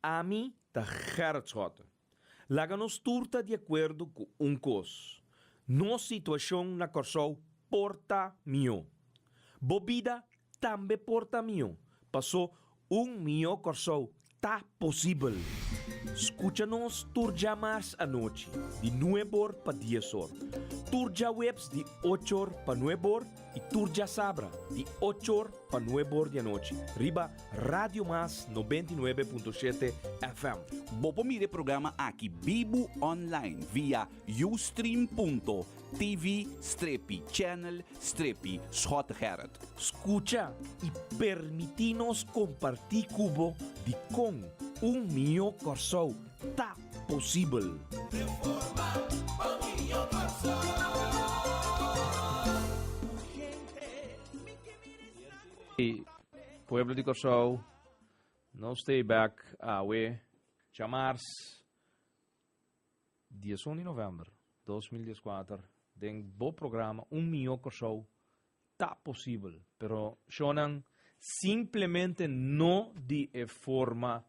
Ami ta Gerrit Schotte. Laga nos tur ta di akuerdo ku un kos, nos situashon na Kòrsou por ta mihó. Bo bida tambe por ta mihó, pasó un mihó Kòrsou ta posibel. Skucha nos tur djamars anochi di nuebor pa diesor, tur djaweps di ochor pa nuebor i tur djasabra di ochor pa nuebor di anochi riba Radio Mas 99.7 FM. Bo por mira e programa aki bibu online via ustream.tv strepi channel strepi Schottegerrit. Skucha i permití nos kompartí ku bo dikon un mihó Kòrsou ta posibel. Reforma pa un mihó Kòrsou. E pueblo di Kòrsou, nos ta bek awe djamars 11 di novèmber 2014 den bo programa Un Mihó Kòrsou ta posibel, pero shownan simplemente no di e forma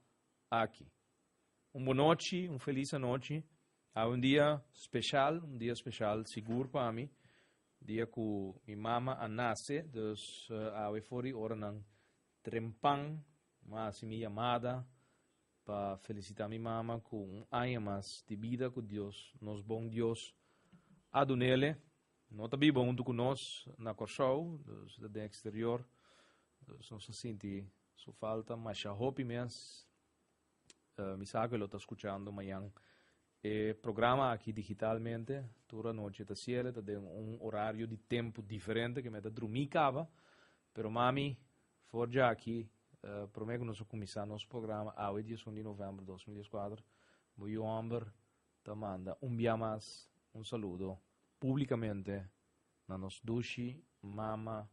aki. Un bonochi, un felis anochi. Awe un dia special, un dia special sigur pa mi. Dia ku mi mama a nase, dus awe for di oranan trempan m'a hasi mi yamada pa felisitá mi mama ku un aña mas di bida ku Dios, nos bon Dios, a dunele. No ta biba huntu ku nos na Kòrsou, dus ta den eksterior, dus nos a sinti su falta masha hopi mes. Mi sa ku e lo ta skuchando mañan e programa aki digitalmente. Tur anochi e ta siele, ta den un orario di tempu diferente ke mi ta drumí kaba. Pero mami, for djaki, promé ku nos a kuminsá nos programa awe 11 di novèmber 2014, bo yu hòmber ta manda un bia mas un saludo públikamente na nos dushi mama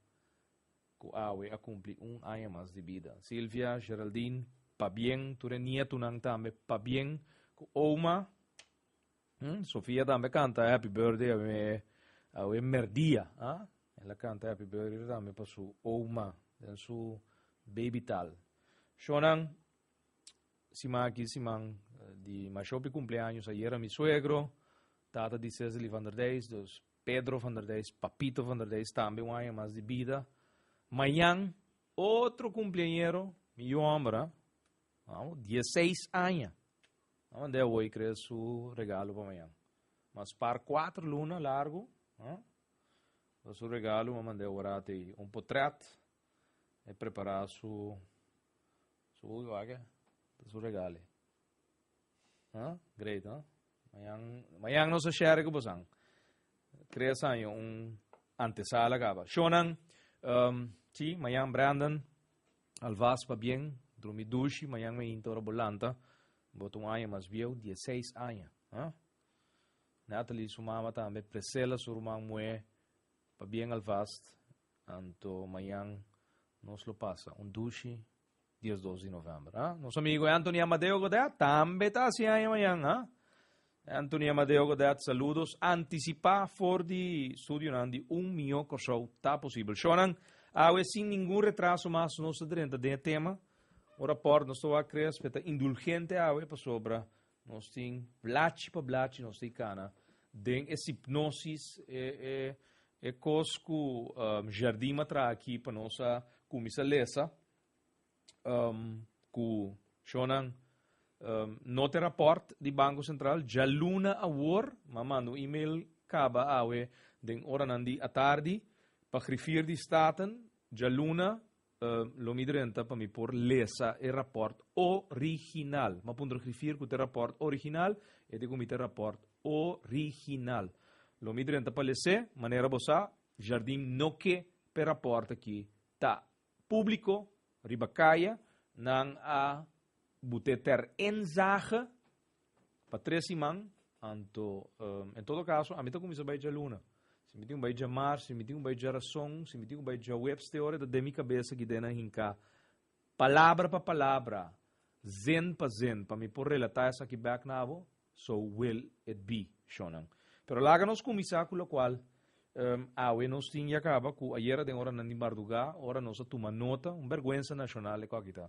ku awe a kumpli un aña mas di bida. Silvia, Geraldine, pabien, tur e nietunan tambe pabien ku oma. Hmm, Sofia tambe kanta happy birthday awe, awe merdia. Ah? El a kanta happy birthday tambe pa su oma den su baby tal. Shonan, siman aki siman di mashopi cumpleaños ayera mi suegro, tata di Cecily van der Dijs, dus Pedro van der Dijs, Papito van der Dijs tambe un aña mas di bida. Mañan otro cumpleañero, mi yu homber, ah, vamos, 16 aña. A mand'é awor crea su regalo pa mañan. Mas par cuatro luna largo, ah, su regalo m'a mand'é awor ati un potret, e prepara su su wak ta su regalo. Ah, great, huh? Mañan, mañan nos a share ku bosan. Tres años un antesala kaba. Shonan, um, sí, mañan Brandon, alvast pabien, drumi dushi, mañan me inta ora bolanta, bo ta un aña mas bieu, 16 aña. Huh? Natalie su mama tambe, Priscilla su ruman muhé, pabien alvast, anto mañan nos lo pasa un dushi 12 di november. Ah? Nos amigo Anthony Amadeo Godet tambe ta hasi aña mañan. Ah? Anthony Amadeo Godet, saludos anticipá for di studionan di Un Mihó Kòrsou Ta Posibel. Shonan, awe sin ningun retraso mas nos ta drenta den e tema. Un rapòrt nos ta wak Chris, pe ta indulgente awe pasobra nos tin blachi pa blachi nos ta kana den e hipnosis, e, e, e kos ku um, Jardim a traha aki pa nos a kuminsá lesa. um, ku shonan um, no te rapport di Banko Sentral djaluna awor m'a manda un email kaba awe den oranan di atardi pa griffier di Staten djaluna um, lo mi drenta pa mi por lesa e rapport original. M'a puntra griffier ku te rapport original e di ku mi te rapport original. Lo mi drenta pa les'é manera bo sa Jardim no ke p'e rapport aki ta Públiko riba kaya nan a but'é ter inzage pa tres siman, anto en todo kaso ami ta kuminsá bai djaluna. Si mi tin ku bai djamars, si mi tin ku bai djarason, si mi tin ku bai djaweps te ora ta den mi kabesa ki den a hinká palabra pa palabra, zin pa zin pa mi por relatá esaki bèk na bo, So will it be, shonnan. Pero laga nos kuminsá ku lokual awe nos tin ya kaba ku ayera den oranan di mardugá, ora nos a tuma nota, un bèrgwensa nashonal e ku aki ta.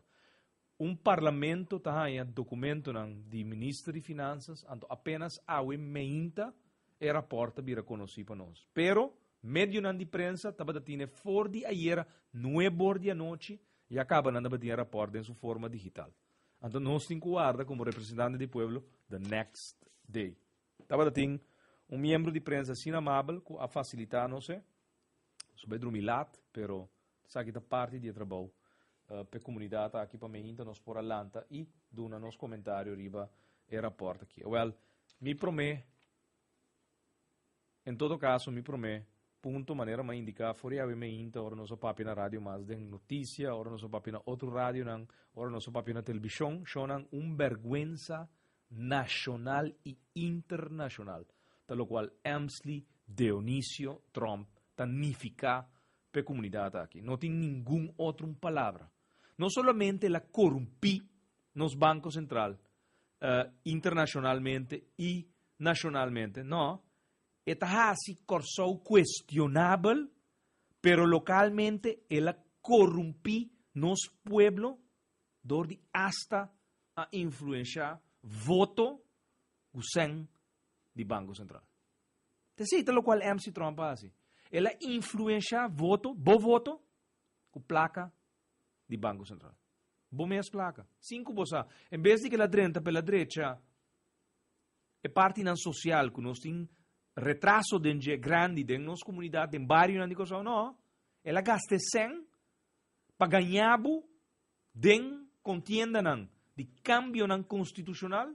Un parlamento ta haña dokumentonan di minister di Finansas, anto apenas awe meinta e rapòrt ta bira konosí pa nos. Pero, medionan di prensa tabata tine for di ayera nuebor di anochi, ya kaba nan tabatin e rapòrt den su forma digital. Anto nos tin ku warda komo representante di pueblo the next day. Tabata tin un miembro di prensa asina amabel ku a fasilitá nos e. Nos a bai drumi lat, pero esaki ta parti di e trabou p'e komunidat aki pa meinta nos por a lanta i duna nos komentario riba e rapòrt aki. Awèl, mi promé, en todo kaso mi promé punto manera mi a indiká for di awe meinta ora nos a papia na Radio Mas den notisia, ora nos a papia na otro radionan, ora nos a papia na telebishon, shownan un bèrgwensa nashonal i internashonal, ta lokual Emsley Deonisio Tromp ta nifiká p'e komunidat aki. No tin ningun otro un palabra. No solamente el a korumpí nos Banko Sentral internashonalmente i nashonalmente, no, e ta hasi Kòrsou kuestionabel, pero lokalmente el a korumpí nos pueblo dor di asta a influenshá voto ku sèn di Banko Sentral. Ta esei ta lokual MC Trump a hasi. El a influenshá voto, bo voto, ku plaka di Banko Sentral. Bo mes plaka. Sin ku bo sa. En bes di ku el a drenta pa el a drecha e partinan sosial ku nos tin retraso den dje grandi den nos komunidat, den barionan di Kòrsou, no. El a gasta e sèn pa gaña bo Den kontiendanan di kambionan konstitushonal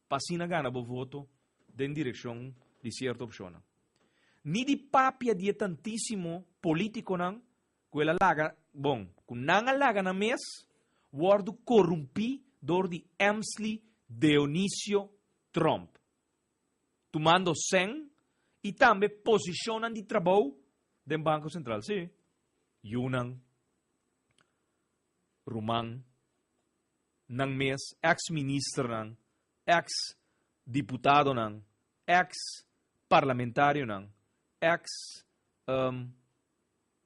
pa asina gana bo voto den direkshon di sierto opshonnan. Ni di papia di e tantísimo polítikonan ku el a laga, bon, ku nan a laga nan mes wòrdu korumpí dor di Emsley Deonisio Tromp, tumando sèn i tambe posishonnan di trabou den Banko Sentral. Sí. Yunan, ruman, nan mes, ex ministernan, ex diputadonan, ex parlamentarionan, ex um,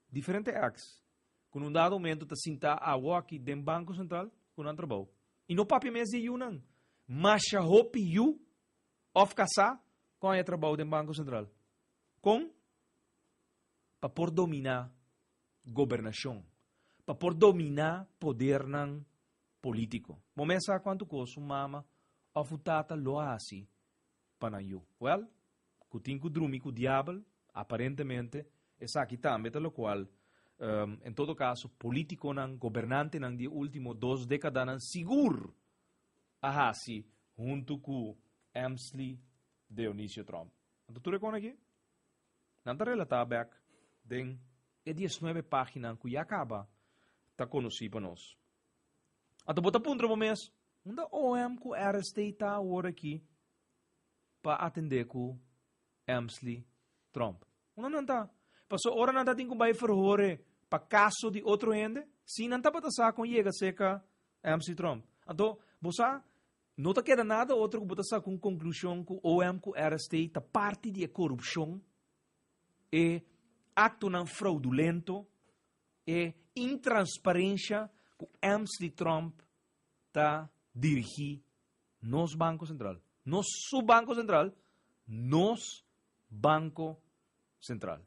diferente ex, ku un dado momento ta sinta awo aki den Banko Sentral ku nan trabou. I no papia mes di e yunan. Masha hopi yu of kasá ku a haña trabou den Banko Sentral. Kon? pa por dominá gobernashon, pa por dominá podernan polítiko. Bo mes sa kuantu kos un mama òf un tata lo a hasi pa nan yu. Wèl, ku tin ku drumi ku diabel, aparentemente esaki tambe ta lokual, en todo kaso, polítikonan, gobernantenan di e último dos dékadanan sigur a hasi huntu ku Emsley Deonisio Tromp. Anto tur e kon aki? Nan ta relatá bèk den e diesnuebe páginanan ku ya kaba ta konosí pa nos. Anto bo ta puntra bo mes, Unda OM ku RST ta awor aki pa atendé ku Emsley Tromp? Unda nan ta? Pasobra ora nan ta tin ku bai verhore pa kaso di otro hende, si nan tabata sa kon yega serka Emsley Tromp. Anto, bo sa, No ta keda nada otro ku bo ta saka un konklushon ku OM ku RST ta parti di e korupshon, e aktonan fraudulento, e intransparensha ku Emsley Tromp ta dirigí nos Banko Sentral. No su Banko Sentral, nos Banko Sentral.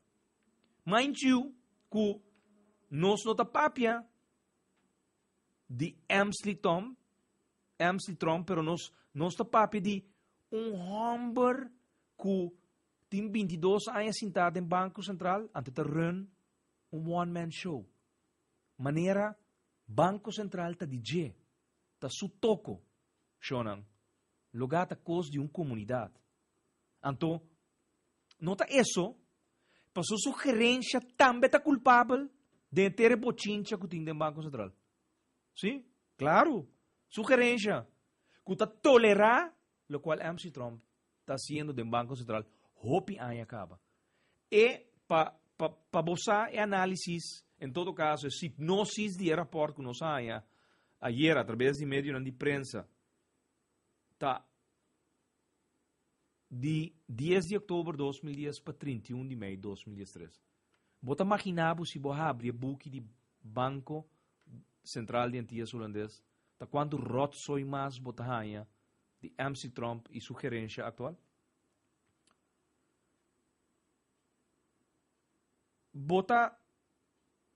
Mind you ku nos no ta papia di Emsley Tom, Emsley Tromp, pero nos nos ta papia di un homber ku tin 22 aña sintá den Banko Sentral, ante ta run un one man show. Manera Banko Sentral ta di dje, ta su toko, shownan. Logá ta kos di un komunidat. Anto, no ta eso, paso su gerensha tambe ta kulpabel den e tere bochincha ku tin den Banko Sentral. Sí, klaru, su gerensha ku ta tolerá lokual MC Tromp ta hasiendo den Banko Sentral hopi aña kaba. E pa pa pa bo sa e análisis, en todo kaso e sipnosis di e rapòrt ku nos a haña ayera atrabes di medionan di prensa ta di dies di oktober 2010 pa 31 di mei 2013. Bo ta maginá bo si bo habri e buki di Banko. Sentral di Antillas Hulandes, ta kuantu ròtsoi mas bo ta haña di MC Tromp i su gerensha aktual? Bo ta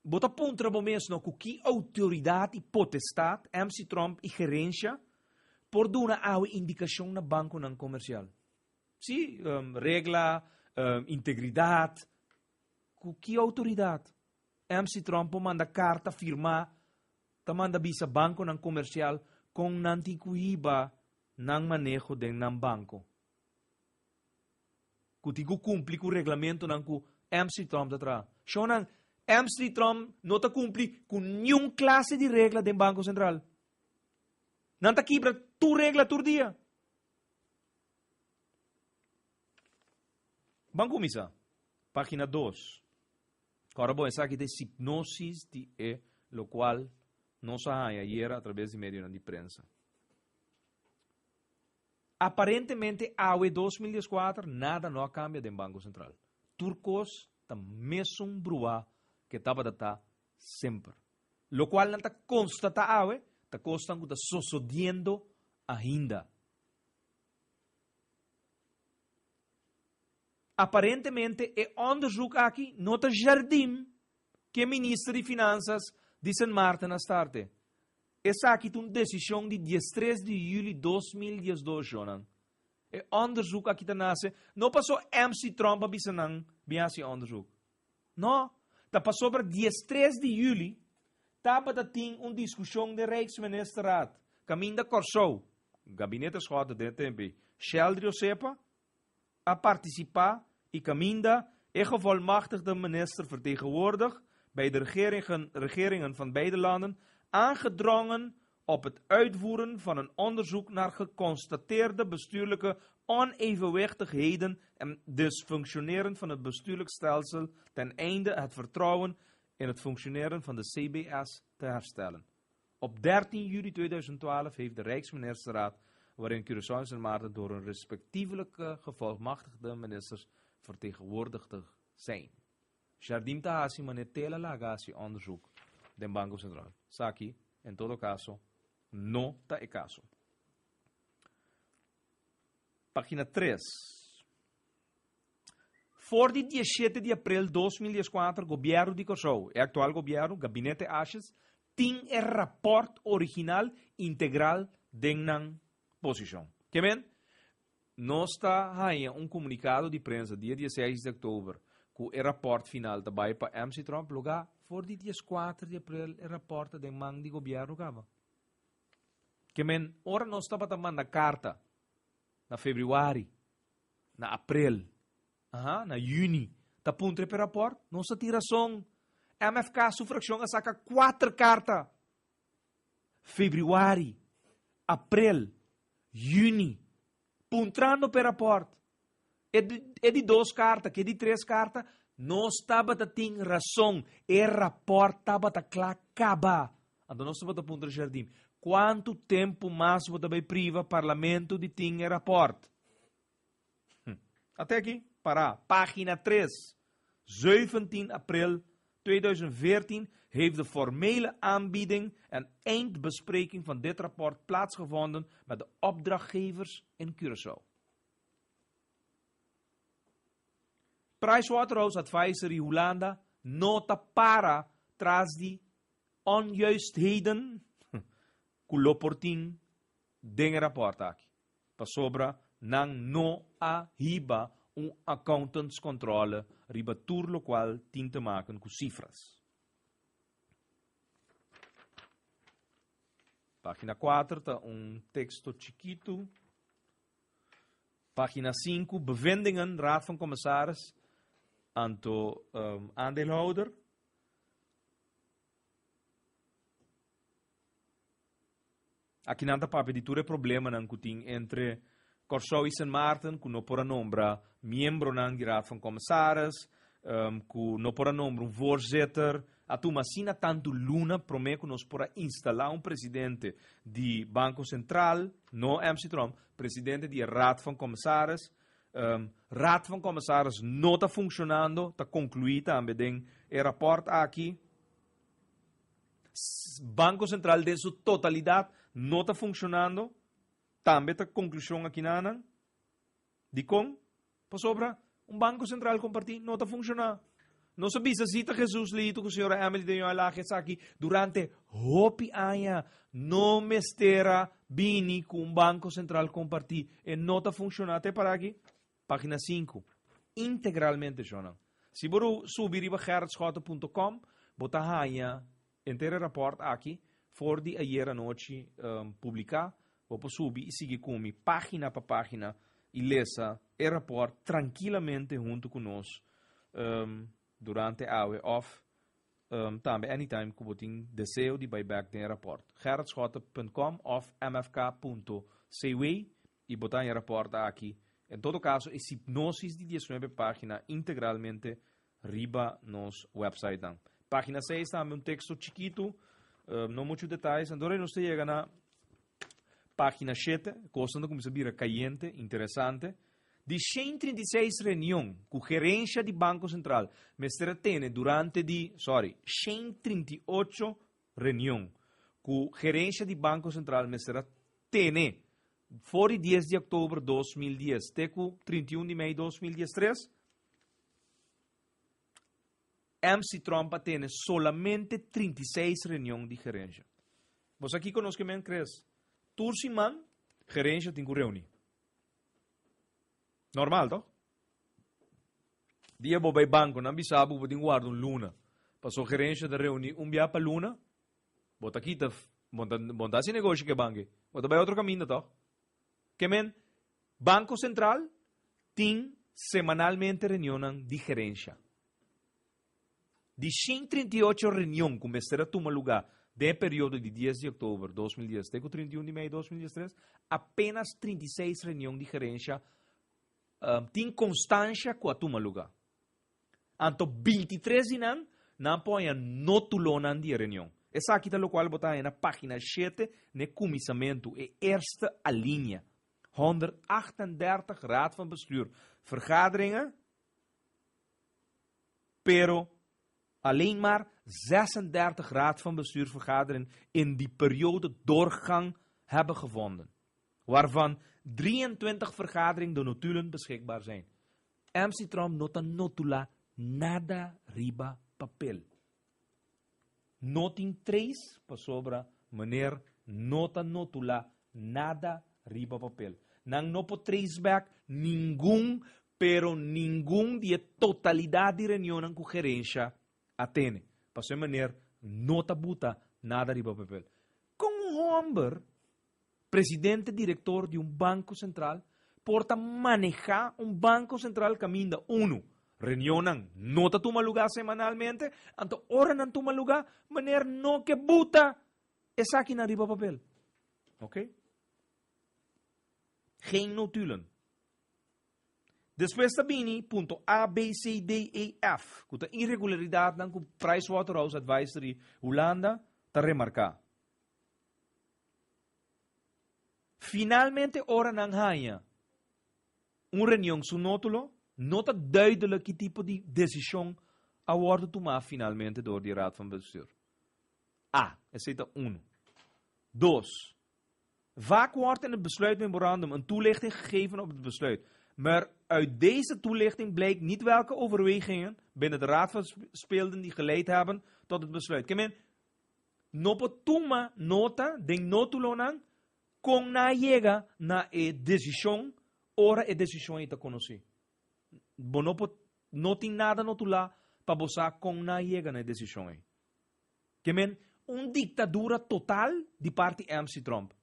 bo ta puntra bo mes no ku ki outoridat i potestat MC Tromp i gerensha por duna awe indikashon na bankonan komersial? Sí, regla, integridat, ku ki outoridat MC Tromp por manda karta firmá ta manda bisa bankonan komersial kon nan tin ku hiba nan maneho den nan banko? Ku tin ku kumpli ku reglamentonan ku MC Trump ta traha. Shownan, MC Trump no ta kumpli ku niun klase di regla den Banko Sentral. Nan ta kibra tur regla tur dia. Ban kuminsá. Página dos. Kòrda bon, esaki ta e sipnosis di e lokual nos a haña ayera atraves di medionan di prensa. Aparentemente awe 2014 nada no a cambia den Banco Central. Tur cos ta mesun bruá ke tabata ta semper. Locual nan ta constata awe ta cosnan cu ta sosodiendo ainda. Aparentemente e onderzoek aki no ta Jardim ke minister di Finanzas di Sint Maarten a starte. Esaki ta un desishon di diestres di yüli 2012, shownan. E onderzoek aki ta nase no paso MC Tromp a bisa nan bin hasi onderzoek. No, ta pasobra diestres di yüli tabata tin un diskushon den Rijksministerraad kaminda Kòrsou, Gabinete Schotte den e tempu ei, Sheldry Osepa a partisipá i kaminda e gevolmachtigde minister vertegenwoordig bij de regeringen van beide landen aangedrongen op het uitvoeren van een onderzoek naar geconstateerde bestuurlijke onevenwichtigheden en disfunctioneren van het bestuurlijk stelsel ten einde het vertrouwen in het functioneren van de CBS te herstellen. Op 13 juli 2012 heeft de Rijksministerraad, waarin Curaçao en Sint Maarten door hun respectievelijke gevolmachtigde ministers vertegenwoordigd zijn. Jardim ta hasi manera tela laga hasi onderzoek den Banko Sentral. Esaki, en todo kaso, no ta e kaso. Pagina 3. For di 17 di april 2014 Gobièrnu di Kòrsou, e aktual gobièrnu, Gabinete Asjes, tin e rapòrt original integral den nan posishon. Ke men, nos ta haña un komunikado di prensa dia 16 di òktober ku e rapòrt final ta bai pa MC Tromp, lugá for di 14 di april e rapòrt ta den man di gobièrnu kaba. Ke men, ora nos tabata manda karta na febrüari, na aprel, aha, na yüni, ta puntra p'e rapòrt? Nos ta tin rason. MFK su frakshon a saka kuater karta. Febrüari, aprel, yüni, puntrando p'e rapòrt. E e di dos karta, ku e di tres karta, nos tabata tin rason. E rapòrt tabata kla kaba. Anto nos tabata puntra Jardim, kuantu tempu mas bo ta bai priva parlamento di tin e rapòrt? Ate aki, pará, página 3, 17 april 2014 heeft de formele aanbieding en eindbespreking van dit rapport plaatsgevonden met de opdrachtgevers in Curaçao. Pricewaterhouse Advisory Hulanda no ta para tras di onjuistheden ku lo por tin den e rapòrt aki, pasobra nan no a hiba un accountantscontrole riba tur lokual tin te maken ku sifras. Página kuater ta un teksto chikitu. Página sinku, Bevindingen, Raad van Commissaris, anto aandeelhouder. Aki nan ta papia di tur e problemanan ku tin entre Kòrsou i Sint Maarten, ku no por a nombra miembronan di Raad van Commissaris, ku no por a nombra un voorzitter. A tuma asina tantu luna promé ku nos por a instalá un presidente di Banko Sentral, no MC Tromp, presidente di e Raad van Commissaris. Raad van Commissaris no ta funshonando, ta konkluí tambe den e rapòrt aki. Banko Sentral den su totalidat no ta funshonando, tambe ta konklushon akinanan. Dikon? Pasobra un Banko Sentral kompartí no ta funshoná. Nos a bisa si ta Jesus Lito ku señora Emily den Joel Laje esaki durante hopi aña. No mester a bini ku un Banko Sentral kompartí. E no ta funshoná. Te para aki, página sinku. Integralmente, shonnan. Si bo subi riba gerritschotte.com, bo ta haña Henter e rapòrt aki for di ayer anochi publiká. Bo por subi i sigui ku mi página pa página i lesa e rapòrt trankilamente huntu ku nos durante awe òf tambe anytime ku bo tin deseo di bai bèk den e rapòrt. gerritschotte.com òf mfk.cw i bo ta haña e rapòrt aki. En todo kaso e sipnosis di diesnuebe página integralmente riba nos websitenan. Página 6 tambe un teksto chikitu, no muchu detayes. Anto nos ta yega na página 7, kosnan ta kuminsá bira kayente, interesante. Di 136 reunion ku gerensha di Banko Sentral mester a tene durante di, sorry, 138 reunion ku gerensha di Banko Sentral mester a tene for di 10 di òktober 2010 te ku 31 di mei 2013, MC Tromp a tene solamente 36 reunion di gerencia. Bo sa kiko nos ke men kres? Tur siman gerencia tin ku reuni. Normal, toch? Dia bo bai banco, nan bisa bo bo tin guarda un luna. Paso gerencia ta reuni un bia pa luna, bo ta kita, bo ta, bo ta hasi negoshi ke banco. Bo ta bai otro kaminda, toch? Ke men, Banco Central tin semanalmente reunionnan di gerencia. Di 138 reunion cu mester a tuma luga den e periodo di 10 di october 2010 te cu 31 di mei 2013, apenas 36 reunion di gerencia tin constancia cu a tuma luga. Anto 23 di nan, nan por haña notulonan di e reunion. Esaki ta locual bo ta haña na pagina 7 n'e cuminsamentu, e eerste alinea. 138 Raad van Bestuur vergaderingen, pero alleen maar 36 Raad van Bestuur vergaderingen in die periode doorgang hebben gevonden, waarvan 23 vergaderingen de notulen beschikbaar zijn. MC Tromp no ta notula nada riba papel. No tin trace pasobra meneer no ta notula nada riba papel. Nan no por trace back ningun pero ningun di e totalidad di reunionnan cu gerencia a tene. Pasobra e meneer no ta buta nada riba papel. Con un homber Presidente director di un banco central por ta maneha un banco central caminda unu reunionnan no ta tuma luga semanalmente, anto ora nan tuma luga meneer no ke buta esakinan riba papel. Ok? Geen notulen. Despues ta bini punto A, B, C, D, E, F, ku ta irregularidadnan ku Pricewaterhouse Advisory Hulanda ta remarka. Finalmente ora nan haña un reunion su nótulo, no ta duidelijk ki tipo di desishon a wòrdu tumá finalmente dor di Raad van Bestuur. A, esei ta unu. Dos, vaak wordt in het besluitmemorandum een toelichting gegeven op het besluit, maar uit deze toelichting blijkt niet welke overwegingen binnen de Raad van speelden die geleid hebben tot het besluit. Ke men, No por tuma nota den nótulonan kon nan a yega na e desishon ora e desishon ei ta konosí. Bo no por no tin nada notulá pa bo sa kon nan a yega na e desishon ei. Ke men, un diktadura total di parti MC Trump.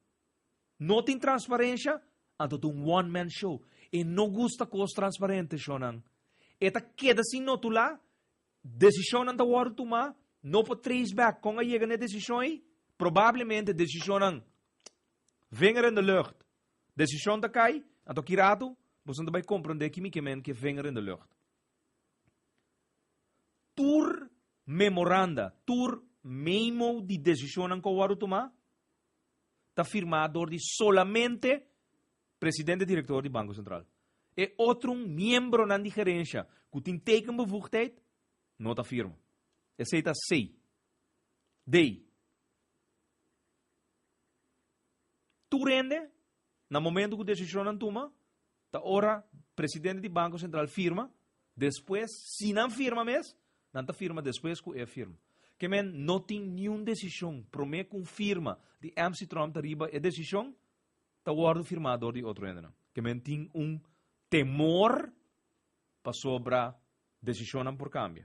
No tin transparensha, anto ta un one man show. E no gusta kos transparente, shownan. E ta keda sin notulá Desishonnan ta wòrdu tumá, no por trace back kon a yega na e desishon ei. Probablemente desishonnan vinger in de lucht. Desishon ta kai, anto ki ratu boso ta bai komprondé ki mi ke men ke vinger in de lucht. Tur memoranda, tur memo di desishonnan ku a wòrdu tumá ta firmá dor di solamente Presidente Direktor di Banko Sentral. E otro miembronan di gerensha ku tin tekenbevoegdheid no ta firma. Esei ta C. D. tur hende na momento ku desishonnan tuma, ta ora presidente di Banko Sentral firma, despues si nan firma mes, nan ta firma despues ku e firma. Ke men no tin niun desishon promé ku un firma di MC Tromp ta riba e desishon ta wòrdu firmá dor di otro hendenan. Ke men tin un temor pasobra desishonnan por kambia.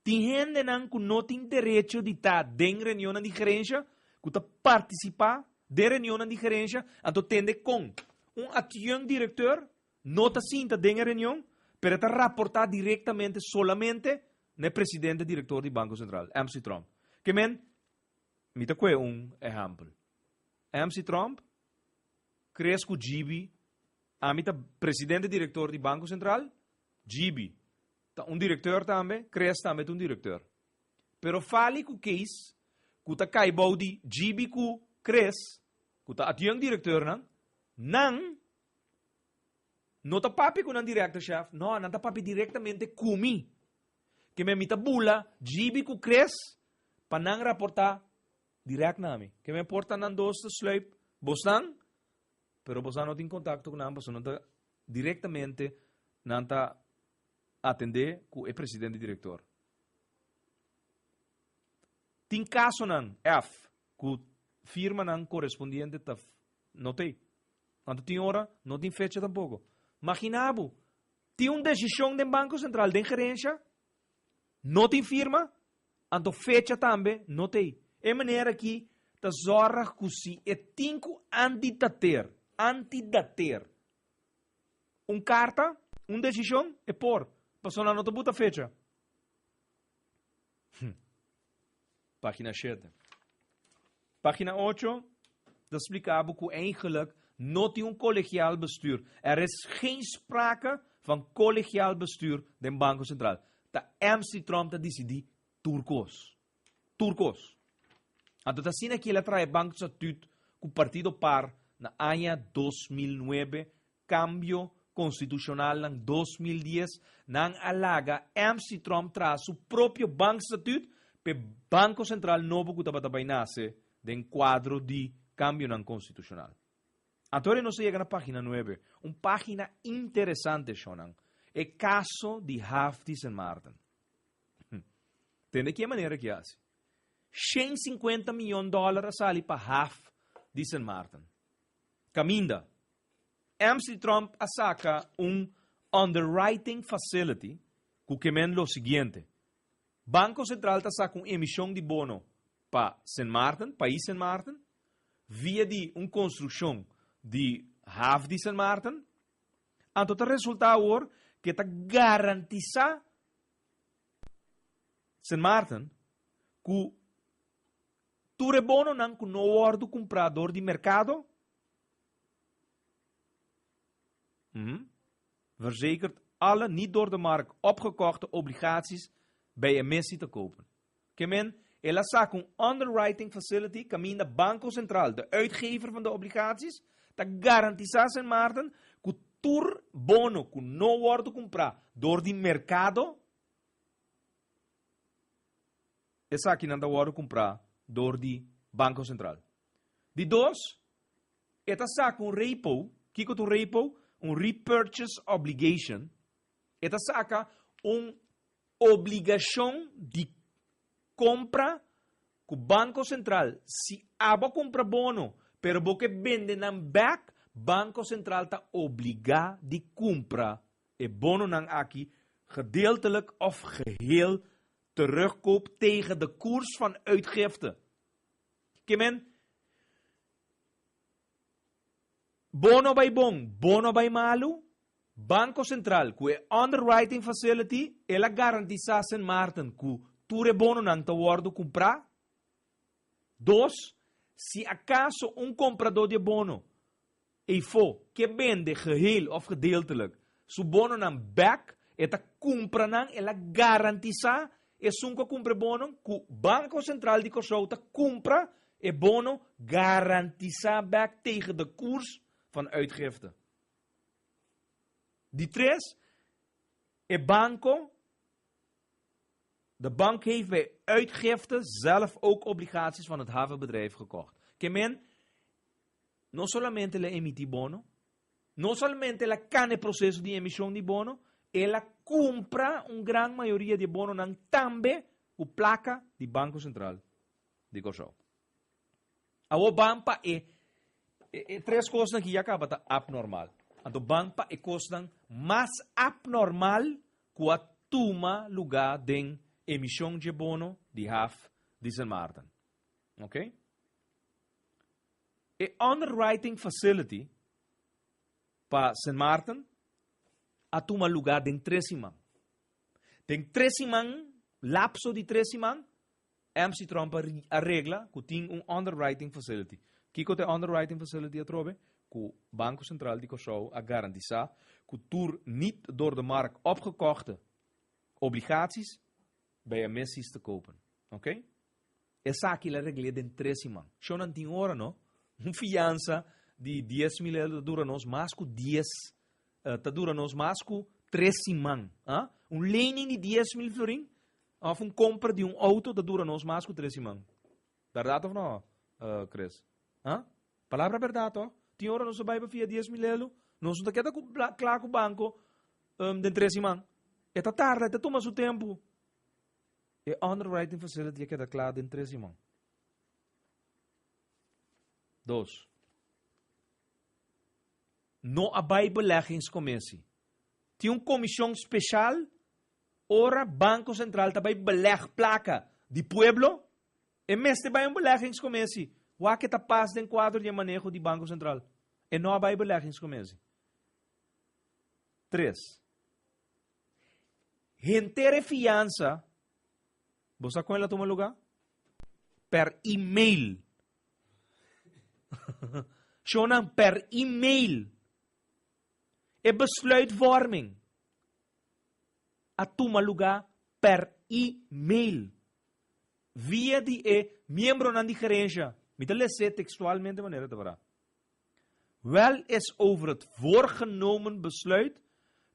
Tin hendenan ku no tin derecho di ta den reunionnan di gerensha, ku ta partisipá den reunionnan di gerensha, anto tende kon un adjunct directeur no ta sinta den e reunion, pero e ta raportá direktamente solamente na e presidente director di Banko Sentral, MC Tromp. Ke men, mi ta kue un ehèmpel. MC Tromp, Chris ku Gibi, ami ta presidente director di Banko Sentral, Gibi ta un directeur tambe, Chris tambe ta un directeur. Pero Fali ku Kees, ku ta kai bou di Gibi ku Chris, ku ta adjunct directeurnan, nan no ta papia ku nan director chef, no, nan ta papia directamente ku mi. Ke men mi ta bula Gibi ku Chris pa nan raporta direct na mi. Ke men por ta nan dos ta sluip bosnan, pero bosnan no tin contacto ku nan pasobra nan ta directamente nan ta atendé ku e presidente direktor. Tin kasonan, F, ku firmanan korespondiente ta no t'ei. Anto tin ora no tin fecha tampoko. Magina bo, tin un desishon den Banko Sentral, den gerensha, no tin firma, anto fecha tambe no t'ei. E manera aki ta zòrg ku si e tin ku antitater, antidater, Un karta, un desishon, e por. Pasobra nan no ta buta fecha. Hm. Pagina shete. Pagina ocho ta splika bo ku eigenlijk no tin un kolegiaal bestuur. Er is geen sprake van kolegiaal bestuur den Banko Sentral. Ta MC Tromp ta disidí tur kos. Tur kos. Anto ta asina ki el a traha e bankstatuut ku partido par na aña 2009, kambio konstitushonalnan 2010, nan a laga MC Tromp traha su propio bankstatuut p'e Banko Sentral nobo ku tabata bai nase den kuadro di kambionan konstitushonal. Anto nos a yega na pagina nuebe, un pagina interesante, shonnan, e kaso di Haf di Sint Maarten. Tende ki e manera ki hasi. 150 miyon dòler a sali pa haf di Sint Maarten. Kaminda. MC Tromp a saka un underwriting facility ku ke men lo siguiente. Banko Sentral ta saka un emishon di bono pa Sint Maarten, pais Sint Maarten, via di un konstrukshon di haf di Sint Maarten. Anto ta resulta awor ku e ta garantisá Sint Maarten ku tur e bononan ku no wòrdu kumprá dor di merkado, verzekert alle niet door de markt opgekochte obligaties bij emissie te kopen. Ke men, el a saka un underwriting facility kaminda Banko Sentral, de uitgever van de obligaties, ta garantisá Sint Maarten ku tur bono ku no wòrdu kumprá dor di merkado, esakinan ta wòrdu kumprá dor di Banko Sentral. Di dos, e ta saka un repo, kiko ta un repo? Un repurchase obligation, e ta saka un Obligashon di kompra ku Banko Sentral, si abo a kumpra bono pero bo ke bende nan bèk, Banko Sentral ta obligá di kumpra e bononan aki gedeeltelijk of geheel terugkoop tegen de koers van uitgifte. Ke men, bono bai bon, bono bai malu, Banko Sentral ku e underwriting facility el a garantisá Sint Maarten ku tur e bononan ta wòrdu kumprá. Dos, si akaso un kompradó di e bono eifó ke bende geheel òf gedeeltelijk su bononan bèk, e ta kumpra nan, el a garantisá esun ku a kumpra e bono ku Banko Sentral di Kòrsou ta kumpra e bono garantisá bèk tegen de koers van uitgifte. Di tres, e banko. De bank heeft bij uitgifte zelf ook obligaties van het havenbedrijf gekocht. Ke men, no solamente el a emití bono, no solamente el a kana e proseso di emishon di bono, el a kumpra un gran mayoria di e bononan tambe ku plaka di Banko Sentral di Kòrsou. Awor ban pa e e tres kosnan ki ya kaba ta abnormal. Anto ban pa e kosnan mas abnormal ku a tuma lugá den emishon dje bono di haf di Sint Maarten. Ok? E underwriting facility pa Sint Maarten a tuma lugá den tres siman. Den tres siman, lapso di tres siman, MC Tromp a regla ku tin un underwriting facility. Kiko ta e underwriting facility atrobe? Ku Banko Sentral di Kòrsou a garantisá ku tur niet door de markt opgekochte obligaties bij emissies te kopen. Oké? Esaki el a regl'é den tres siman. Shownan tin ora no. Un fiansa di 10,000 euro ta dura nos mas ku dies, ta dura nos mas ku tres siman. Ah? Un lening di 10,000 florin òf un kompra di un outo ta dura nos mas ku tres siman. Bèrdat òf no, Chris? Ah? Palabra bèrdat òf? Tin ora nos ta bai pa fia 10,000 euro, nos no ta keda ku kla ku banko den tres siman. E ta tarda, e ta tuma su tempu. E underwriting facility a keda kla den tres siman. Dos. No a bai beleggingscommissie. Tin un comision special ora Banco Central ta bai beleg placa di pueblo, e mester bai un beleggingscommissie. Wak e ta pas den cuadro di e maneho di Banco Central. E no a bai beleggingscommissie. Tres. Henter e fiansa, bo sa kon el a tuma lugá? Per e-mail. Shownan, per e-mail. E besluitvorming a tuma lugá per e-mail. Via di e miembronan di gerensha. Mi ta les'é tekstualmente manera ta pará. Wel is over het voorgenomen besluit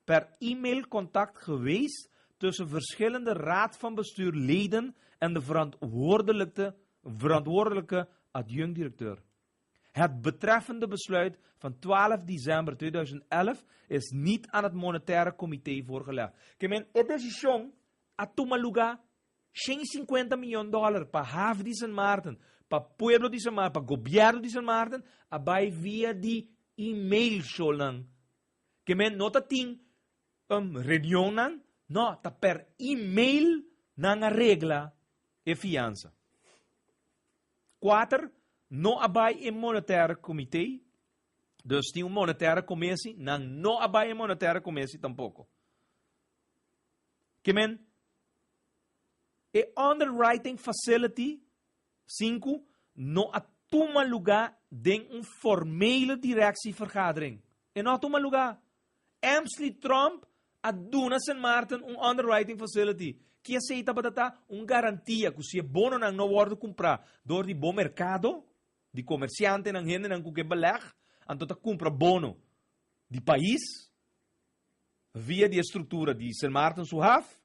per e-mail contact geweest tussen verschillende raad van bestuur leden en de verantwoordelijke adjunct-directeur. Het betreffende besluit van 12 december 2011 is niet aan het monetaire comité voorgelegd. Ke men e desishon a tuma lugá 150 miyon dòler pa haf di Sint Maarten, pa pueblo di Sint Maarten, pa gobièrnu di Sint Maarten a bai via di e-mail sholnan. Ke men no ta tin um reunionnan, no, ta per e-mail nan a regla e fiansa. Kuater, no a bai e monetaire comité, dus tin un monetaire commissie, nan no a bai e monetaire commissie tampoko. Ke men, e underwriting facility sinku no a tuma lugá den un formele directievergadering. E no a tuma lugá. Emsley Tromp a duna Sint Maarten un underwriting facility. Ki esei tabata ta? Un garantia ku si e bononan no wòrdu kumprá dor di bo merkado, di komersiantenan, hendenan ku ke beleg, anto ta kumpra bono di pais, Via di e struktura di Sint Maarten su haf,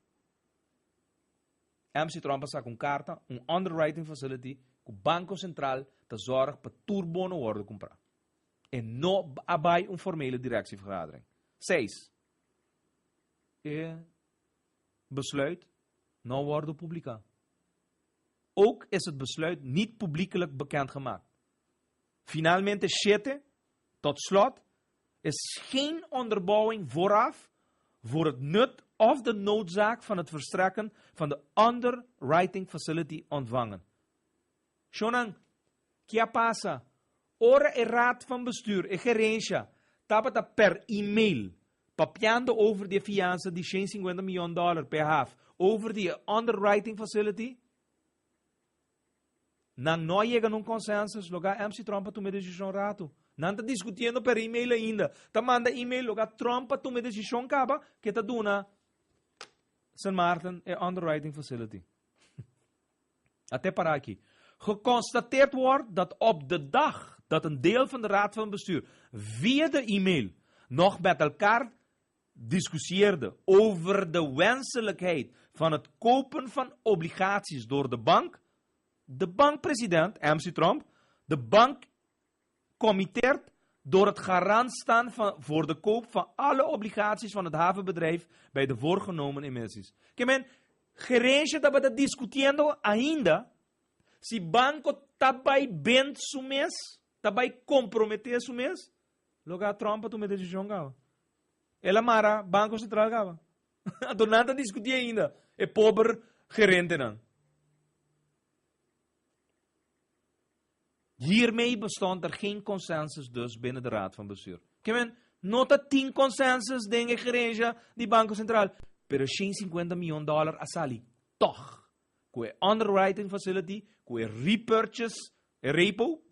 MC Tromp a saka un karta, un underwriting facility, ku Banko Sentral ta zòrg pa tur bono wòrdu kumprá. E no a bai un formele directievergadering. Seis. E besluit no wòrdu publiká. Ook is het besluit niet publiekelijk bekend gemaakt. Finalmente shete, tot slot, is geen onderbouwing vooraf voor het nut of de noodzaak van het verstrekken van de underwriting facility ontvangen. Shownan, ki a pasa? Ora e raad van bestuur, e gerencia, tabata per e-mail papiando over di e fiansa di 150 miyon dollar p'e haf over di e underwriting facility, Nan no a yega na un consensus, loga MC Tromp a tuma e decision rato. Nan ta discutiendo per email ainda. Ta manda email loga Tromp a tuma e decision caba ke ta duna Sint Maarten e underwriting facility. Ate para aki. Geconstateerd wordt dat op de dag dat een deel van de raad van bestuur via de e-mail nog met elkaar discussieerde over de wenselijkheid van het kopen van obligaties door de bank, de bankpresident, MC Tromp, de bank committeert door het garant staan van, voor de koop van alle obligaties van het havenbedrijf bij de voorgenomen emissies. Ke men, gerencia tabata discutiendo ainda si banco ta bay bend su mes, ta bay compromete su mes, loga Trump a tuma e decision caba. El a mara Banco Central caba. Anto nan ta discuti ainda, e pober gerentenan. Hiermee bestond er geen consensus dus binnen de Raad van Bestuur. Ke men, no ta tin consensus den e gerencia di Banco Central, pero 150 miljoen dollar a sali toch. Ku e underwriting facility, ku e repurchase, e repo,